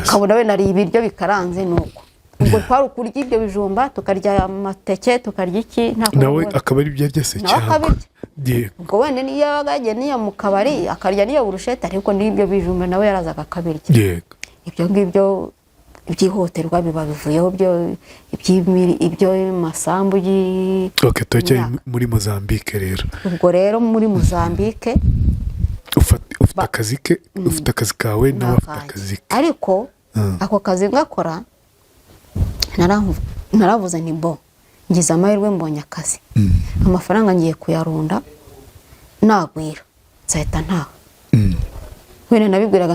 Akabona we nariye ibiryo bikaranze. Nuko ubwo twari ukurya ibyo bijumba, tukarya amateke, tukarya iki, nta Nawe kubona. akaba ari ibyo arya se? Nawe Cyangwa? akabirya. Ubwo wenda niyo yabaga yagiye niyo mu kabari akarya niyo burushete, ariko n'ibyo bijumba nawe yarazaga akabirya. Ibyo ngibyo byihutirwa biba bivuyeho, byo ibyo masambu Ok, turacyari imyaka. muri Mozambique rero. Ubwo rero muri Mozambique Ufite akazi ke, ufite akazi kawe, nawe afite n'akanjye. akazi ke. Ariko ako kazi ngakora, naravuze nti: "Bo ngize amahirwe mbonye akazi, amafaranga ngiye kuyarunda, nagwira nzahita ntaha." Wenda nabibwiraga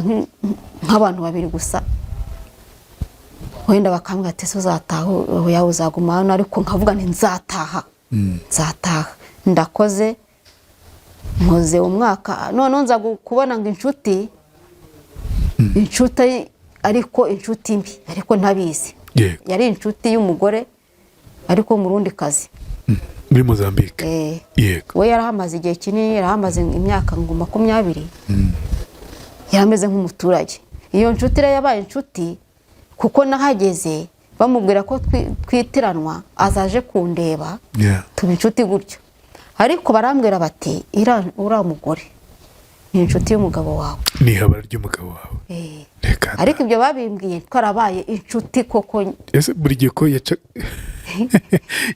nk'abantu babiri gusa, wenda bakambwira ati: "Ese uzataha? Oya, uzaguma hano." Ariko nkavuga nti: "Nzataha, nzataha." Ndakoze, nkoze umwaka, noneho nza kubona ngo inshuti, ariko inshuti mbi, ariko ntabizi. Yari inshuti y'umugore, ariko mu rundi kazi. Muri Mozambique? Eh. We yarahamaze igihe kinini, yarahamaze imyaka ngo 20, yari ameze nk'umuturage. Iyo nshuti rero yabaye inshuti kuko nahageze bamubwira ko twitiranwa, azaje kundeba. Tuba inshuti gutyo, ariko barambwira bati: "Uriya mugore ni inshuti y'umugabo wawe." Ni ihabara ry'umugabo wawe? Eh. Reka. Ariko ibyo babimbwiye twarabaye inshuti koko. Ese buri gihe ko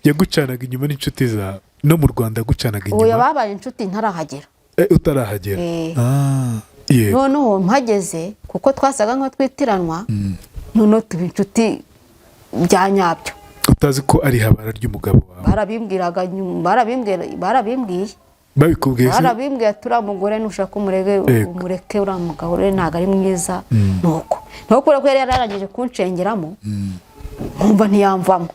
yagucanaga inyuma n'inshuti zawe, no mu Rwanda yagucanaga Ubu inyuma? babaye inshuti ntarahagera. Utarahagera. Eh. Ah, yego. Noneho mpageze, kuko twasaga nk'aho twitiranwa, noneho tuba inshuti bya nyabyo. Utazi ko ari ihabara ry'umugabo wawe? Barabimbwiraga nyuma, barabimbwiye. Babikubwiye se? Barabimbwiye ati uriya mugore nushaka umurege, Yego. umureke, uriya mugabo rero ntabwo ari mwiza. Nuko naho kubera ko yari yararangije kunshengeramo, nkumva ntiyamvamo.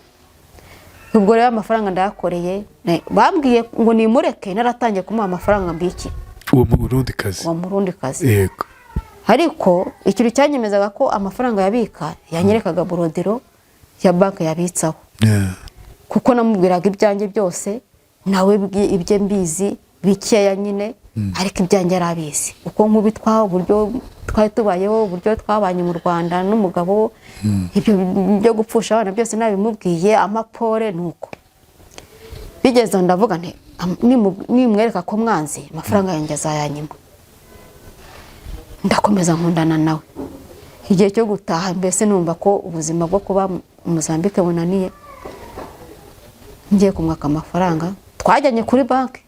Ubwo rero amafaranga ndayakoreye. Bambwiye ngo nimureke, naratangiye kumuha amafaranga mbiki. Uwo murundi kazi? Uwo murundi kazi. Yego. Ariko ikintu cyanyemezaga ko amafaranga yabika, yanyerekaga bordereau ya banki yabitsaho, kuko namubwiraga ibyanjye byose, nawe ibye mbizi bikeya nyine, ariko ibyanjye arabizi, uko nkubitwa, uburyo twari tubayeho, uburyo twabanye mu Rwanda n'umugabo, ibyo byo gupfusha abana byose nabimubwiye, amapore. Nuko bigeze aho ndavuga nti nimwereka ko mwanze, amafaranga yanjye azayanyima. Ndakomeza nkundana nawe. Igihe cyo gutaha, mbese numva ko ubuzima bwo kuba Mozambique bunaniye, ngiye kumwaka amafaranga, twajyanye kuri banki.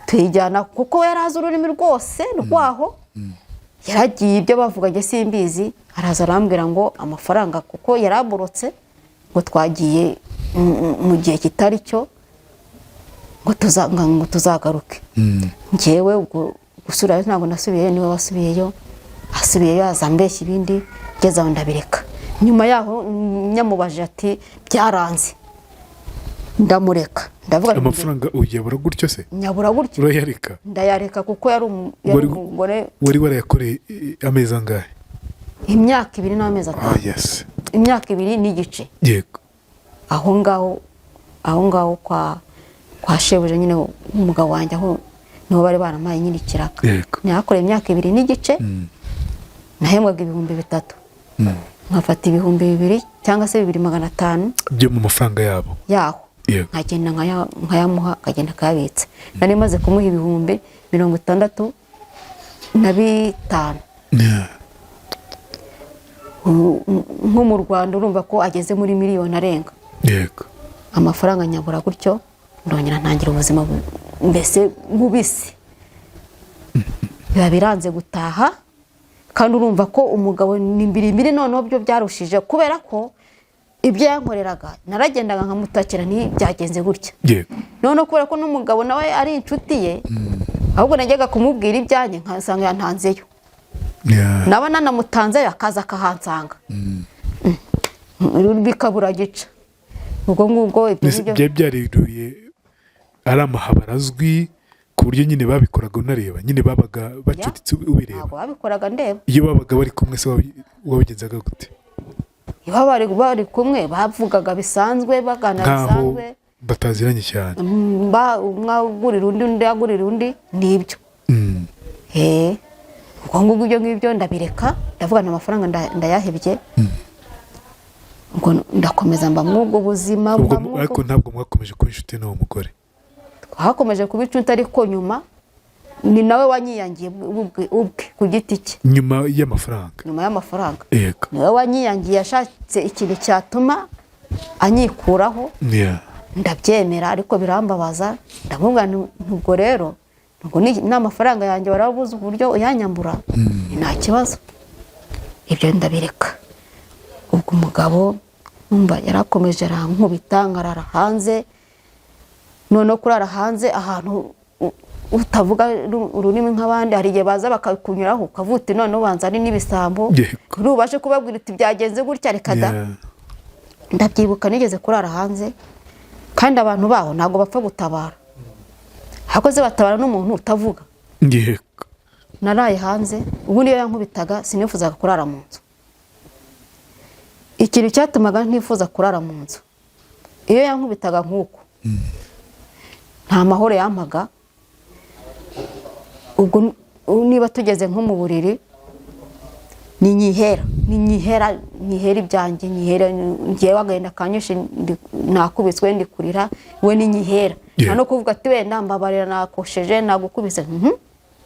Tuyijyana kuko yari azi ururimi rwose rwaho. Yaragiye, ibyo bavuga njye simbizi, araza arambwira ngo amafaranga, kuko yaraborotse, ngo twagiye mu gihe kitari cyo, ngo tuzagaruke. Njyewe ubwo gusubirayo ntabwo nasubiyeyo, niwe wasubiyeyo. Asubiyeyo aza ambeshya ibindi, ngeze aho ndabireka. Nyuma yaho nyamubaje ati byaranze, ndamureka, ndavuga nti Amafaranga uyabura gutyo se? Nyabura gutyo. Urayareka? Ndayareka kuko yari umugore. Wari warayakoreye amezi angahe? Imyaka 2 n'amezi 5. Imyaka 2 n'igice. Aho ngaho kwa shebuja nyine umugabo wanjye, aho niho bari barampaye nyine ikiraka. Nahakoreye imyaka 2 n'igice, nahembwaga 3000, nkafata 2000 cyangwa se 2500. Byo mu mafaranga yabo? Yaho. Nkagenda nkayamuha, akagenda akayabitsa. Nari maze kumuha 65,000. Nko mu Rwanda urumva ko ageze muri miliyoni arenga. Amafaranga nyabura gutyo, ndongera ntangira ubuzima mbese bubisi, biba biranze gutaha. Kandi urumva ko umugabo ni mbirimbiri. Noneho byo byarushije kubera ko ibyo yankoreraga naragendaga nkamutakira, nti byagenze gutya. Noneho kubera ko n'umugabo nawe ari inshuti ye, ahubwo najyaga kumubwira ibyanjye nkasanga yantanzeyo. Naba nanamutanzeyo akaza akahansanga. Bikabura gica ubwo ngubwo ibyo Mbese ngibyo. Byari byariruye ari amahabara azwi, ku buryo nyine babikoraga unareba, nyine babaga bacuritse ubireba? Ntabwo babikoraga ndeba. Iyo babaga bari kumwe se wabigenzaga gute? Iyo bari kumwe bavugaga bisanzwe, baganira Nkaho bisanzwe. bataziranye cyane. Umwe agurira undi, undi agurira undi, nibyo. Ubwo ngubwo ibyo ngibyo ndabireka, ndavuga nti amafaranga ndayahebye. Ubwo ndakomeza mba mw'ubwo buzima. Ubwo mba mw'ubwo- Ariko ntabwo mwakomeje kuba inshuti n'uwo mugore? Twakomeje kuba inshuti, ariko nyuma ni nawe wanyiyangiye ubwe ubwe ku giti cye. Nyuma y'amafaranga? Nyuma y'amafaranga. Niwe wanyiyangiye, yashatse ikintu cyatuma anyikuraho. Ndabyemera, ariko birambabaza. Ndamubwira nti ubwo rero ubwo ni amafaranga yanjye, warabuze uburyo uyanyambura, ni nta kibazo. Ibyo ndabireka. Ubwo umugabo numva yarakomeje arankubita, nkarara hanze. Noneho kurara hanze ahantu utavuga ururimi nk'abandi, hari igihe baza bakakunyuraho ukavuga uti noneho banza ari n'ibisambo. Ntubashe kubabwira uti byagenze gutya, reka da. Ndabyibuka nigeze kurara hanze, kandi abantu baho ntabwo bapfa gutabara, ahubwo se batabara n'umuntu utavuga. Naraye hanze. Ubundi iyo yankubitaga sinifuzaga kurara mu nzu. Ikintu cyatumaga ntifuza kurara mu nzu, iyo yankubitaga nk'uko, nta mahoro yampaga. Ubwo niba tugeze nko mu buriri, ni nyihera, ni nyihera, nyihera ibyanjye, nyihera ngewe agahinda kanyishe, nakubiswe, ndi kurira, we ni nyihera. Nta no kuvuga ati wenda mbabarira, nakosheje, nagukubise.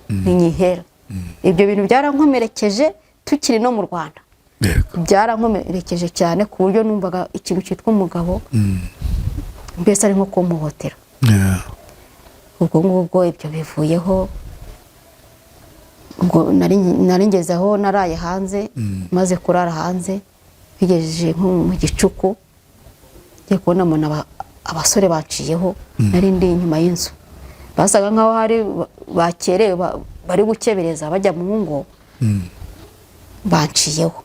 Ni nyihera. Ibyo bintu byarankomerekeje tukiri no mu Rwanda. Byarankomerekeje cyane, ku buryo numvaga ikintu cyitwa umugabo mbese ari nko kumuhotera. Ubwo ngubwo ibyo bivuyeho, ubwo nari ngeze aho naraye hanze. Maze kurara hanze, bigejeje nko mu gicuku, ngiye kubona mbona abasore baciyeho. Nari ndi inyuma y'inzu, Basaga nkaho hari bakerewe, bari gukebereza bajya mu ngo. Banciyeho,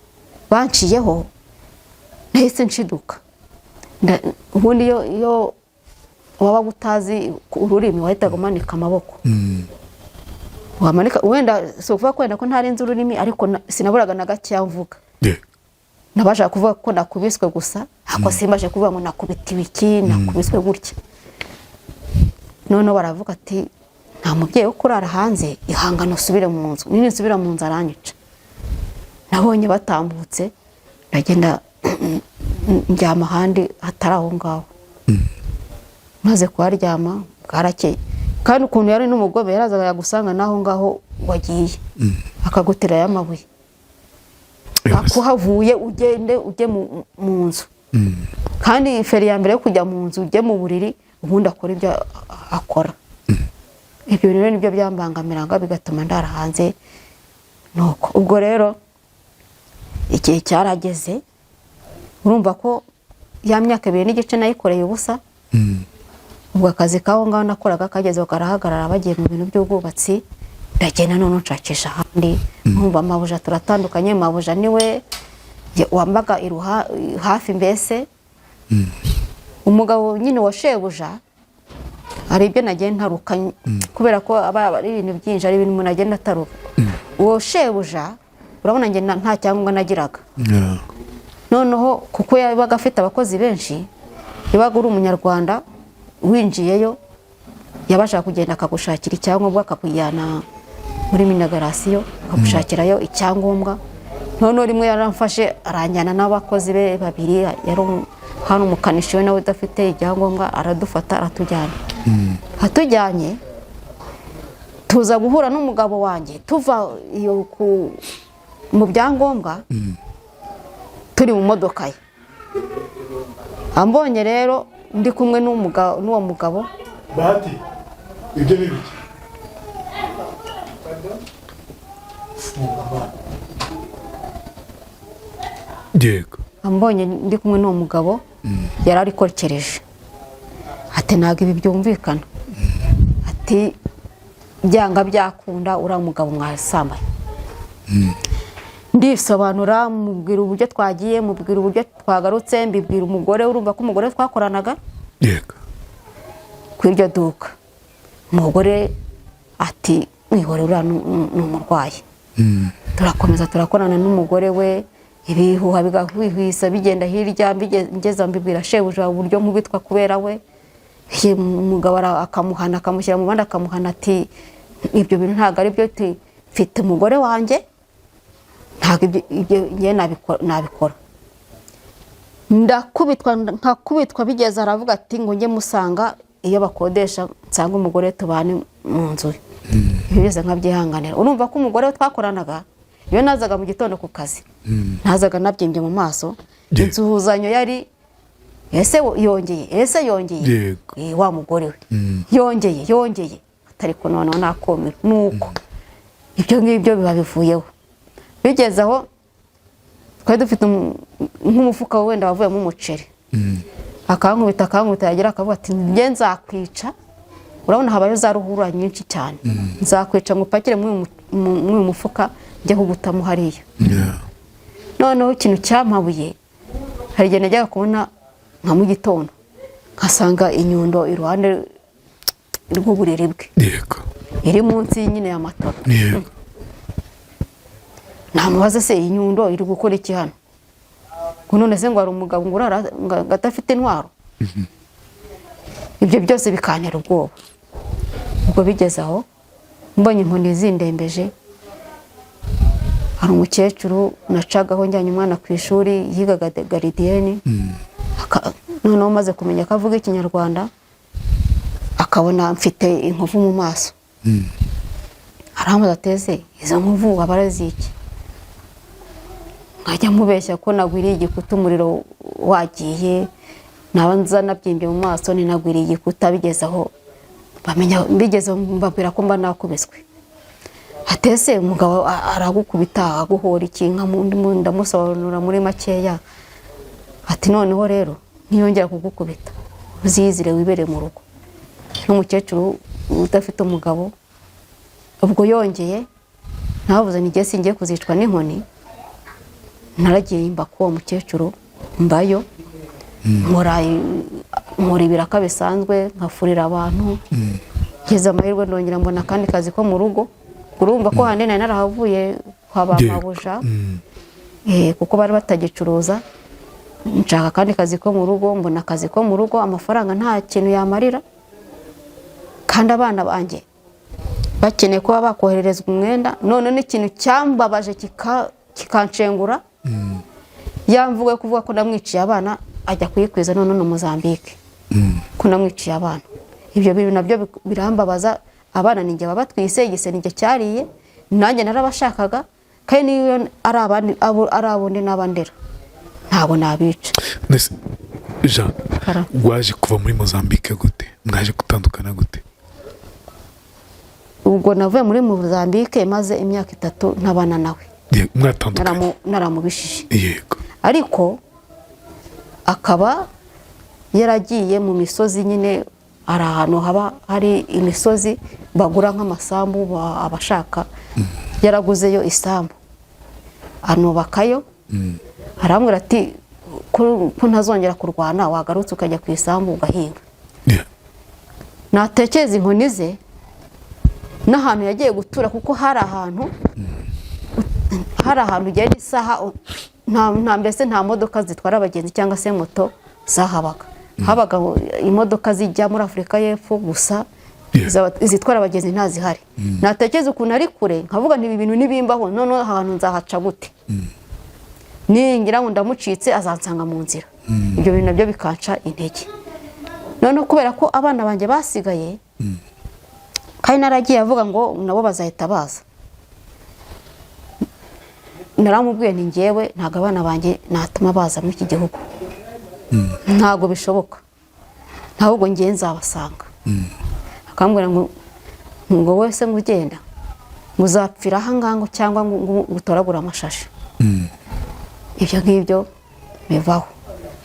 banciyeho, nahise nshiduka. Ubundi iyo wabaga utazi ururimi wahitaga umanika amaboko, wamanika. Wenda si ukuvuga ko wenda ko ntari nzi ururimi, ariko sinaburaga na gakeya mvuga. Nabashaga kuvuga ko nakubiswe gusa, ariko simbashe kuvuga ngo nakubitiwe iki, nakubiswe gutya. Noneho baravuga ati: "Nta mubyeyi wo kurara hanze, ihangane usubire mu nzu." Nini nsubira mu nzu aranyica. Nabonye batambutse, ndagenda ndyama ahandi hatari aho ngaho. Maze kuharyama bwarakeye, kandi ukuntu yari n'umugome, yarazaga yagusanga n'aho ngaho wagiye akaguterayo amabuye. Akuhavuye ugende ujye mu nzu, kandi feri ya mbere yo kujya mu nzu, ujye mu buriri, ubundi akora ibyo akora. Ibyo rero nibyo byambangamiraga, bigatuma ndara hanze. Nuko ubwo rero igihe cyarageze, urumva ko ya myaka 2 n'igice nayikoreye ubusa. Ubwo akazi k'aho ngaho nakoraga kagezeho karahagarara, bagiye mu bintu by'ubwubatsi. Ndagenda none nshakisha ahandi. Nkumva mabuja turatandukanye, mabuja niwe wambaga hafi mbese. Umugabo nyine wa shebuja, hari ibyo nagiye ntaruka, kubera ko aba ari ibintu byinshi, ari ibintu umuntu agenda ataruka. Uwo shebuja, urabona njye nta cyangombwa nagiraga. Noneho kuko yabaga afite abakozi benshi, yabaga uri umunyarwanda winjiyeyo, yabashaga kugenda akagushakira icyangombwa, akakujyana muri migration, akagushakirayo icyangombwa. Noneho rimwe yaramfashe aranjyana n'abakozi be babiri, yari hano umukanishi we nawe udafite ibyangombwa, aradufata aratujyana. Atujyanye tuza guhura n'umugabo wanjye tuva iyo mu byangombwa, turi mu modoka ye. Ambonye rero ndi kumwe n'uwo mugabo. Bahati, ibyo ni ibiki? Funga. Yego. Ambonye ndi kumwe n'uwo mugabo, yari arikokereje, ati: "Ntabwo ibi byumvikana." Ati: "Byanga byakunda uriya mugabo mwasambanye." Ndisobanura, mubwira uburyo twagiye, mubwira uburyo twagarutse, mbibwira umugore. Urumva ko umugore twakoranaga ku iryo duka, umugore ati: "Mwihore, uriya ni umurwayi." Turakomeza turakorana n'umugore we, ibihuha bigahwihwisa bigenda hirya, ngeza mbibwira shebuja uburyo nkubitwa kubera we. Ye, umugabo akamuhana, akamushyira mu bandi, akamuhana, ati: "Ibyo bintu ntabwo ari byo." Ati: "Mfite umugore wanjye, ntabwo ibyo njye nabikora." Ndakubitwa, nkakubitwa, bigeze aravuga ati ngo njye musanga iyo bakodesha, nsanga umugore tubane mu nzu ye. Ibyo byose nkabyihanganira. Urumva ko umugore we twakoranaga, iyo nazaga mu gitondo ku kazi, nazaga nabyimbye mu maso. Insuhuzanyo yari: "Ese yongeye? Ese yongeye?" Wa mugore we yongeye, yongeye, atari ko noneho nakomera. Nuko ibyo ngibyo biba bivuyeho. Bigeze aho twari dufite nk'umufuka wenda wavuyemo umuceri, akankubita, akankubita, yagira akavuga ati: "Njye nzakwica." Urabona habayo za ruhurura nyinshi cyane. "Nzakwica ngo upakire muri uyu mufuka, njye kugutamo hariya." Noneho ikintu cyampabuye, hari igihe najyaga kubona nka mu gitondo nkasanga inyundo iruhande rw'uburiri bwe, iri munsi nyine ya matora. Namubaza: "Se iyi nyundo iri gukora iki hano?" Ngo: "None se ngo hari umugabo ngo urara ngo adafite intwaro?" Ibyo byose bikantera ubwoba. Ubwo bigeze aho mbonye inkoni zindembeje, hari umukecuru nacagaho njyanye umwana ku ishuri, yigaga gardienne. Noneho maze kumenya ko avuga ikinyarwanda, akabona mfite inkovu mu maso, arambaza ateze: "Izo nkovu waba arazi iki?" Nkajya mubeshya ko nagwiriye igikuta, umuriro wagiye, naba nza nabyimbye mu maso, ninagwiriye igikuta. Bigeze aho bamenya, bigeze aho mbabwira ko mba nakubiswe. Atese umugabo aragukubita aguhora iki? Ndamusobanurira muri makeya. Ati: "Noneho rero niyongera kugukubita uziyizire wibere mu rugo." N'umukecuru udafite umugabo. Ubwo yongeye ntavuze ni singiye kuzicwa n'inkoni, naragiye mba k'uwo mukecuru, mbayo nkora ibiraka bisanzwe, nkafurira abantu. Ngeze amahirwe ndongera mbona akandi kazi ko mu rugo. Urumva ko handi nari narahavuye kwa ba mabuja, kuko bari batagicuruza. Nshaka akandi kazi ko mu rugo, mbona akazi ko mu rugo, amafaranga nta kintu yamarira, kandi abana banjye bakeneye kuba bakohererezwa umwenda. None n'ikintu cyambabaje kikanshengura, yamvuga kuvuga ko namwiciye abana, ajya kuyikwiza none ni Mozambique ko namwiciye abana. Ibyo bintu nabyo birambabaza. Abana ninjye babatwise, igise ninjye cyariye, nanjye narabashakaga, kandi niyo ari abandi ari abundi n'abandera ntabwo nabica. Jean, waje kuva muri Mozambique gute? Mwaje gutandukana gute? Ubwo navuye muri Mozambique maze imyaka 3 ntabana nawe. Mwatandukanye? Naramubishije. Yego. Ariko akaba yaragiye mu misozi nyine, hari ahantu haba hari imisozi bagura nk'amasambu abashaka, yaraguzeyo isambu anubakayo. Arambwira ati ko ntazongera kurwana, wagarutse ukajya ku isambu ugahinga. Natekereza inkoni ze n'ahantu yagiye gutura, kuko hari ahantu ugenda isaha, nta mbese nta modoka zitwara abagenzi cyangwa se moto zahabaga. Habaga imodoka zijya muri Afurika y'Epfo gusa, izitwara abagenzi ntazihari. Natekereza ukuntu ari kure, nkavuga nti ibi bintu nibimbaho noneho ahantu nzahaca gute? Ningira ngo ndamucitse azansanga mu nzira. Ibyo bintu nabyo bikanca intege. Noneho kubera ko abana banjye basigaye, kandi naragiye avuga ngo nabo bazahita baza, naramubwiye nti ngewe ntabwo abana banjye natuma baza muri iki gihugu, ntabwo bishoboka, ntabwo ngewe nzabasanga. Akambwira ngo ngo wese ngo ugenda ngo uzapfira aha ngaha cyangwa ngo utoragure amashashi. Ibyo ngibyo bivaho.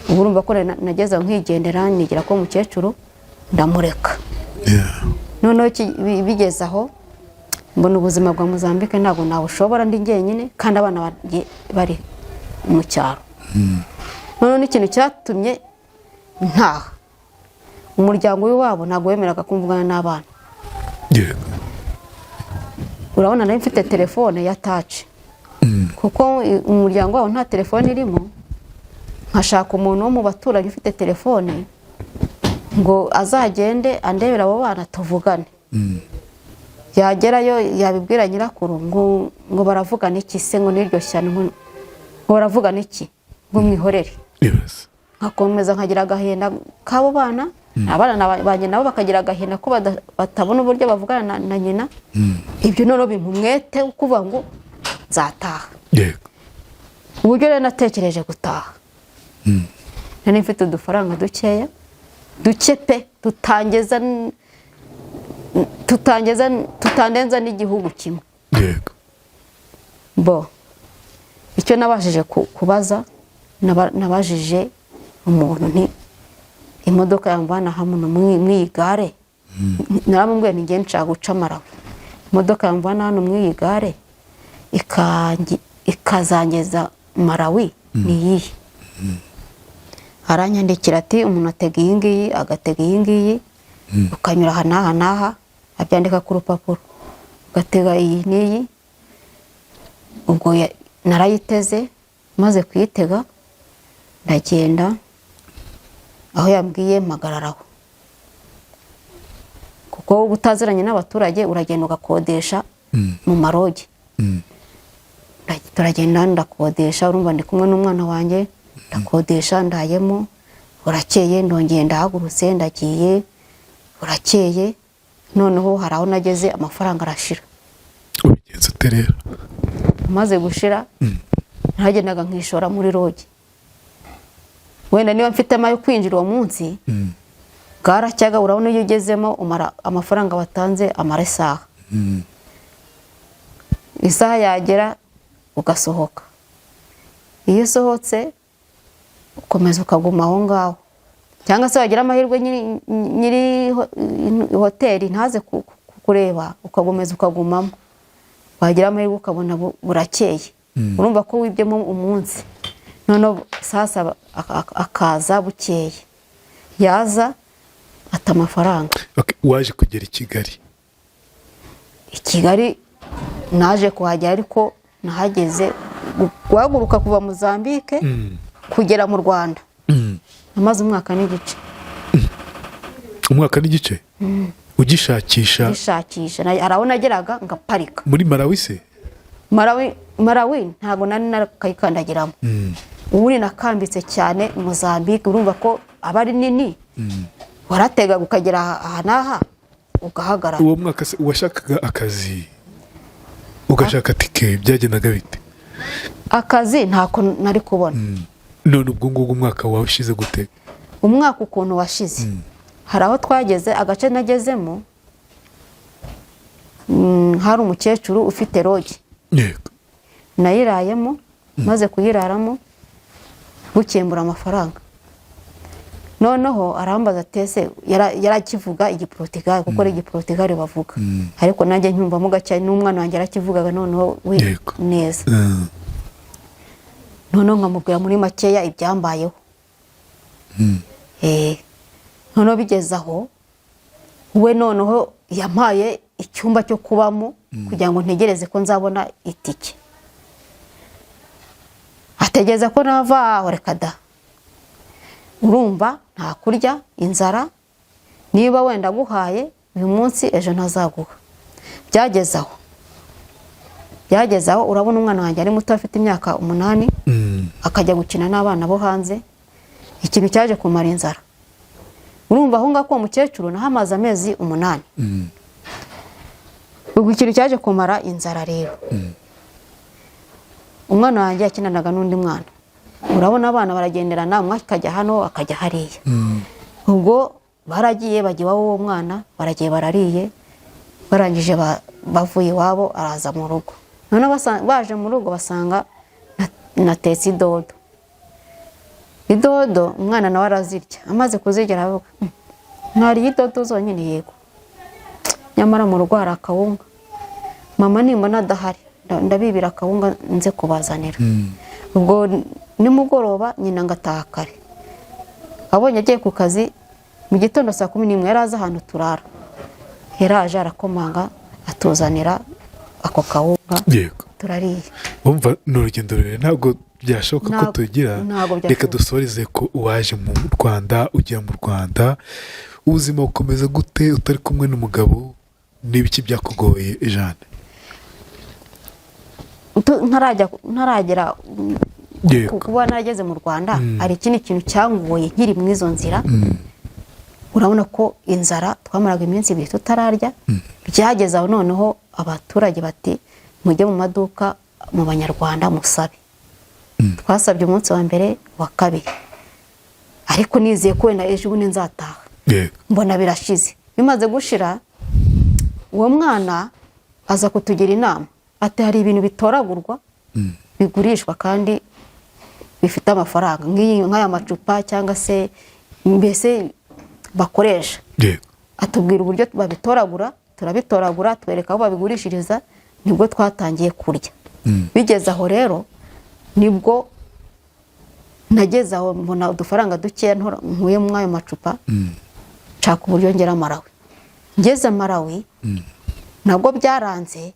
Ubu urumva ko nageze aho nkigendera, nigira ko umukecuru ndamureka. Noneho bigeze aho mbona ubuzima bwa Mozambique ntabwo nabushobora ndi njyenyine, kandi abana banjye bari mu cyaro. Noneho n'ikintu cyatumye ntaha, umuryango w'iwabo ntabwo wemeraga ko mvugana n'abana. Urabona nari mfite telefone ya touch, kuko umuryango wabo nta telefone irimo, nkashaka umuntu wo mu baturanyi ufite telefone ngo azagende andebere abo bana tuvugane. Yagerayo yabibwira nyirakuru ngo baravugana iki se, ngo n'iryo shyano, ngo baravugana iki, ngo mwihorere. Nkakomeza nkagira agahinda k'abo bana, abana banjye nabo bakagira agahinda ko batabona uburyo bavugana na nyina. Ibyo noneho bimpa umwete wo kuvuga ngo nzataha. Uburyo rero natekereje gutaha, nari mfite udufaranga dukeya, duke pe, tutangeza tutandenza n'igihugu kimwe. Bo icyo nabashije kubaza, nabajije umuntu nti imodoka yamvana hamwe mw'iyi gare, naramubwiye nti ngiye nshaka guca Malawi, imodoka yamvana hano mw'iyi gare ikazangeza Malawi ni iyihe? Aranyandikira ati umuntu atega iyi ngiyi, agatega iyi ngiyi, ukanyura aha n'aha n'aha, abyandika ku rupapuro, ugatega iyi n'iyi. Ubwo narayiteze, maze kuyitega ndagenda aho yambwiye mpagararaho, kuko uba utaziranye n'abaturage, uragenda ugakodesha mu marogi. Turagenda ndakodesha, urumva ndi kumwe n'umwana wanjye, ndakodesha ndayemo. Burakeye ndongeye ndahagurutse ndagiye, burakeye noneho hari aho nageze amafaranga arashira. Ubigenza ute rero? Amaze gushira ntagendaga nkishora muri lodge, wenda niba mfite ayo kwinjira uwo munsi bwaracyaga. Urabona iyo ugezemo umara amafaranga watanze amara isaha, isaha yagera ugasohoka. Iyo usohotse ukomeza ukaguma aho ngaho. Cyangwa se wagira amahirwe nyiri hoteli ntaze kureba, ukakomeza ukagumamo, wagira amahirwe ukabona burakeye. Urumva ko wibyemo umunsi. Noneho sasa akaza bukeye, yaza ata amafaranga. Okay, waje kugera i Kigali? I Kigali naje kuhagera, ariko nahageze guhaguruka kuva Mozambique kugera mu Rwanda namaze umwaka n'igice. Umwaka n'igice ugishakisha? Gishakisha. Hari aho nageraga ngaparika. Muri Malawi se? Malawi, Malawi ntabwo nari narakayikandagiramo. Ubundi nakambitse cyane Mozambique. Urumva ko aba ari nini, waratega ukagera aha n'aha ugahagarara. Uwo mwaka se washakaga akazi, ugashaka tike, byagendaga bite? Akazi ntako nari kubona. None ubwo ngubwo umwaka wawe ushize gute? Umwaka ukuntu washize, hari aho twageze, agace nagezemo, hari umukecuru ufite lodge. Nayirayemo. Maze kuyiraramo, bukembura amafaranga. Noneho arambaza ati: "Ese yarakivuga Igiporutigali?" Kuko ari Igiporutigali bavuga, ariko nanjye ncyumvamo gake, n'umwana wanjye yarakivugaga noneho we neza. Noneho nkamubwira muri makeya ibyambayeho. Noneho bigeze aho, we noneho yampaye icyumba cyo kubamo kugira ngo ntegereze ko nzabona itike. Ategereza ko nava aho, reka da. Urumva nta kurya, inzara, niba wenda aguhaye uyu munsi, ejo ntazaguha. Byageze aho, byageze aho, urabona umwana wanjye ari muto, afite imyaka 8, akajya gukina n'abana bo hanze. Ikintu cyaje kumara inzara, urumva aho ngaho uwo mukecuru nahamaze amezi 8. Ubwo ikintu cyaje kumara inzara rero, umwana wanjye yakinanaga n'undi mwana. Urabona abana baragenderana, umwe akajya hano, akajya hariya. Ubwo baragiye bajya iwabo w'uwo mwana, baragiye barariye, barangije bavuye iwabo, araza mu rugo. Noneho baje mu rugo basanga natetse idodo. Idodo umwana nawe arazirya. Amaze kuzirya aravuga: Mwariye idodo zonyine?" "Yego." "Nyamara mu rugo hari akawunga. Mama nimbona adahari, ndabibira akawunga nze kubazanira." Ubwo nimugoroba nyina ngataha kare, abonye agiye ku kazi mu gitondo saa 11, yari azi ahantu turara. Yaraje arakomanga, atuzanira ako kawunga. Turariye. Wumva ni urugendo rurerure, ntabwo byashoboka ko tugira. Ntabwo byashoboka. Reka dusoreze ko waje mu Rwanda. Ugera mu Rwanda, ubuzima bukomeza gute utari kumwe n'umugabo? N'ibiki byakugoye, Jeanne? Ntaragera kuba narageze mu Rwanda, hari ikindi kintu cyangoye nkiri mu izo nzira. Urabona ko inzara, twamaraga iminsi 2 tutararya. Byageze aho noneho abaturage bati: "Mujye mu maduka, mu Banyarwanda, musabe." Twasabye umunsi wa mbere, wa kabiri, ariko nizeye ko wenda ejo bundi nzataha. Mbona birashize. Bimaze gushira, uwo mwana aza kutugira inama ati: "Hari ibintu bitoragurwa bigurishwa kandi bifite amafaranga, nk'aya macupa cyangwa se mbese bakoresha." Atubwira uburyo babitoragura, turabitoragura, twereka aho babigurishiriza, nibwo twatangiye kurya. Bigeze aho rero, nibwo nageze aho mbona udufaranga dukeya nkuye muri ayo macupa, nshaka uburyo ngera Malawi. Ngeze Malawi nabwo byaranze.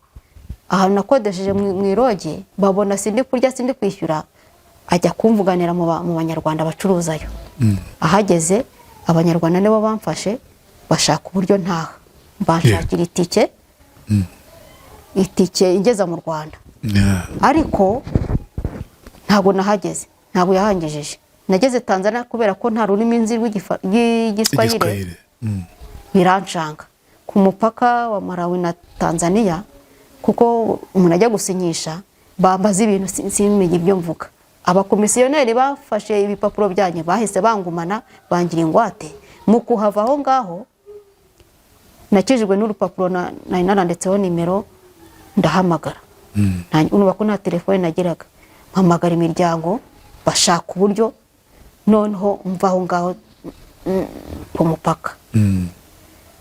Ahantu nakodesheje mu i lodge, babona sindi kurya, sindi kwishyura, ajya kumvuganira mu Banyarwanda bacuruzayo. Ahageze, Abanyarwanda nibo bamfashe, bashaka uburyo ntaha, banshakira itike ingeza mu Rwanda. Ariko ntabwo nahageze, ntabwo yahangejeje. Nageze Tanzania, kubera ko nta rurimi nzi rw'Igiswahili, Igiswahili. Birancanga ku mupaka wa Malawi na Tanzania, kuko umuntu ajya gusinyisha, bambaza ibintu simenye ibyo mvuga. Abakomisiyoneri bafashe ibipapuro byanjye, bahise bangumana, bangira ingwate. Mu kuhava aho ngaho, nakijijwe n'urupapuro nari naranditseho nimero, ndahamagara. Urumva ko nta telefone nagiraga. Mpamagara imiryango, bashaka uburyo noneho mva aho ngaho. ku mupaka.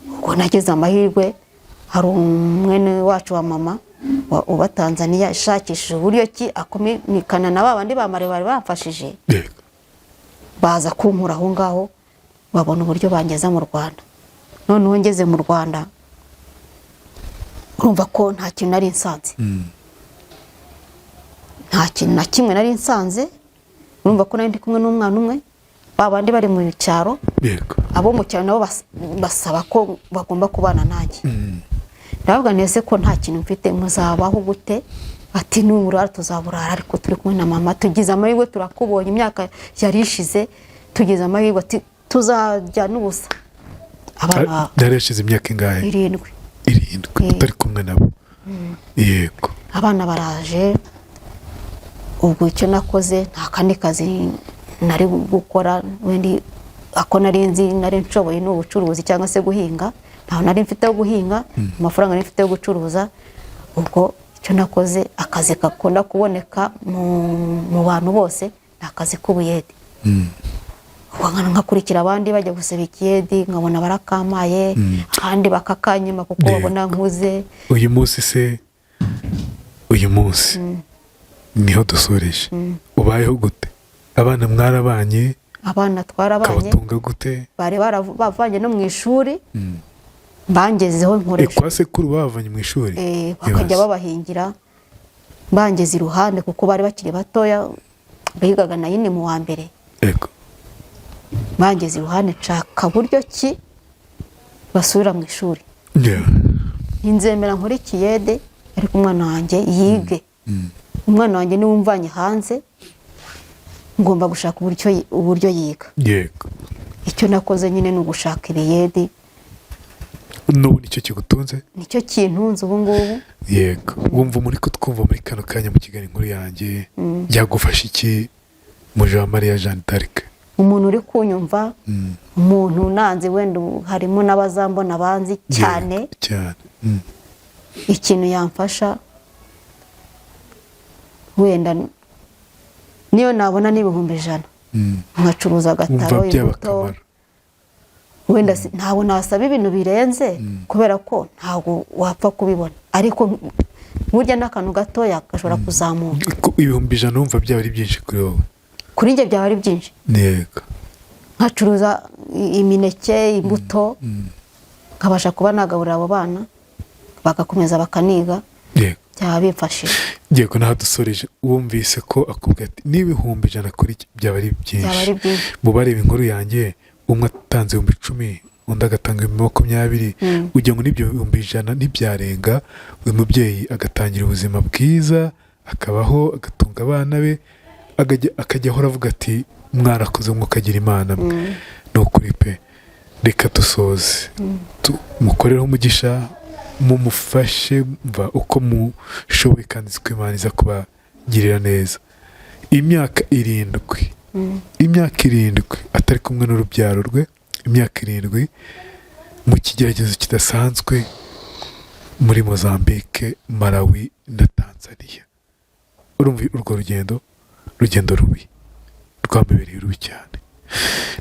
Ubwo nagize amahirwe, hari umwene wacu wa mama uba Tanzania, ishakishije uburyo ki akominikana na ba bandi bamare bari bamfashije, baza kunkura aho ngaho, babona uburyo bangeza mu Rwanda. Noneho ngeze mu Rwanda, urumva ko nta kintu nari nsanze, nta kintu na kimwe nari nsanze. Urumva ko nari ndi kumwe n'umwana umwe, ba bandi bari mu cyaro. Abo mu cyaro nabo basaba ko bagomba kubana nanjye. Ndavuga nti: "Ese ko nta kintu mfite, muzabaho gute?" Ati: "Nuburara tuzaburara, ariko turi kumwe na mama, tugize amahirwe turakubonye, imyaka yari ishize, tugize amahirwe." Ati: "Tuzajya n'ubusa." Abana Yari yashize imyaka ingahe? 7. 7 utari kumwe nabo, yego. Abana baraje. Ubwo icyo nakoze, nta kandi kazi nari gukora, wenda ako nari nzi nari nshoboye ni ubucuruzi cyangwa se guhinga. Ntaho nari mfite yo guhinga, amafaranga nari mfite yo gucuruza. Ubwo icyo nakoze, akazi gakunda kuboneka mu bantu bose ni akazi k'ubuyede. Ubwo nkakurikira abandi bajya gusaba ikiyedi, nkabona barakampaye, ahandi bakakanyima kuko babona nkuze. Uyu munsi se, uyu munsi niho dusoreje, ubayeho gute? Abana mwarabanye? Abana twarabanye. Kabatunga gute? Bari bavanye no mu ishuri, bangezeho nkoresha Kwa sekuru bavanye mu ishuri? Bakajya Ibaze. babahingira, bangeze iruhande, kuko bari bakiri batoya, bigaga na yine mu wa mbere. Bangeze iruhande, nshaka buryo ki basubira mu ishuri. Nzemera nkore ikiyede, ariko umwana wanjye yige. Umwana wanjye niwe umvanye hanze, ngomba gushaka uburyo yiga. Icyo nakoze nyine ni ugushaka ibiyedi. N'ubu nicyo kigutunze? Nicyo kintunze ubu ngubu. Yego. Wumva muri kutwumva muri kano kanya mu kiganiro Inkuru Yanjye, yagufasha iki Mujawamariya Jeanne d'Arc? Umuntu uri kunyumva, umuntu unanze, wenda ubu harimo n'abazambona banzi cyane, Yego, cyane. Ikintu yamfasha, wenda niyo nabona n'100,000, nkacuruza Wumva agataro, byaba imbuto, akamaro. Wenda ntabwo nasaba ibintu birenze, kubera ko ntabwo wapfa kubibona, ariko burya n'akantu gatoya gashobora kuzamuka. 100,000 wumva byaba ari byinshi kuri wowe? Kuri njye byaba ari byinshi. Nkacuruza imineke, imbuto, nkabasha kuba nagaburira abo bana, bagakomeza bakaniga, byaba bimfashije. Yego, naho dusoreje. Wumvise ko akubwira ati n'100,000 kuri iki byaba ari Byaba ari byinshi. byinshi. Mu bareba inkuru yanjye, umwe atanze 10,000, undi agatanga 20,000, ugira ngo n'ibyo 100,000 ntibyarenga, uyu mubyeyi agatangira ubuzima bwiza, akabaho, agatunga abana be, akajya ahora avuga ati: "Mwarakoze, mukagira Imana mwe." Ni ukuri pe. Reka dusoze, mukoreho umugisha, mumufashe mva uko mushoboye, kandi ko Imana iza kubagirira neza. Imyaka 7, imyaka 7 atari kumwe n'urubyaro rwe, imyaka 7 mu kigeragezo kidasanzwe muri Mozambique, Malawi na Tanzania. Urumva urwo rugendo, rugendo rubi, rwamubereye rubi cyane.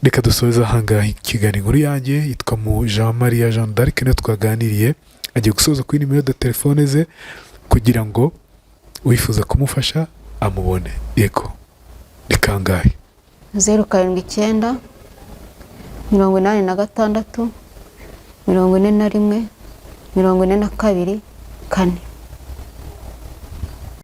Reka dusoze ahangaha ikiganiro Inkuru Yanjye. Yitwa mu Jean Maria Jean d'Arc, niyo twaganiriye. Agiye gusoza kuri nimero de telefone ze kugira ngo uwifuza kumufasha amubone. Yego, ni kangahe? 079 86 41 42 4.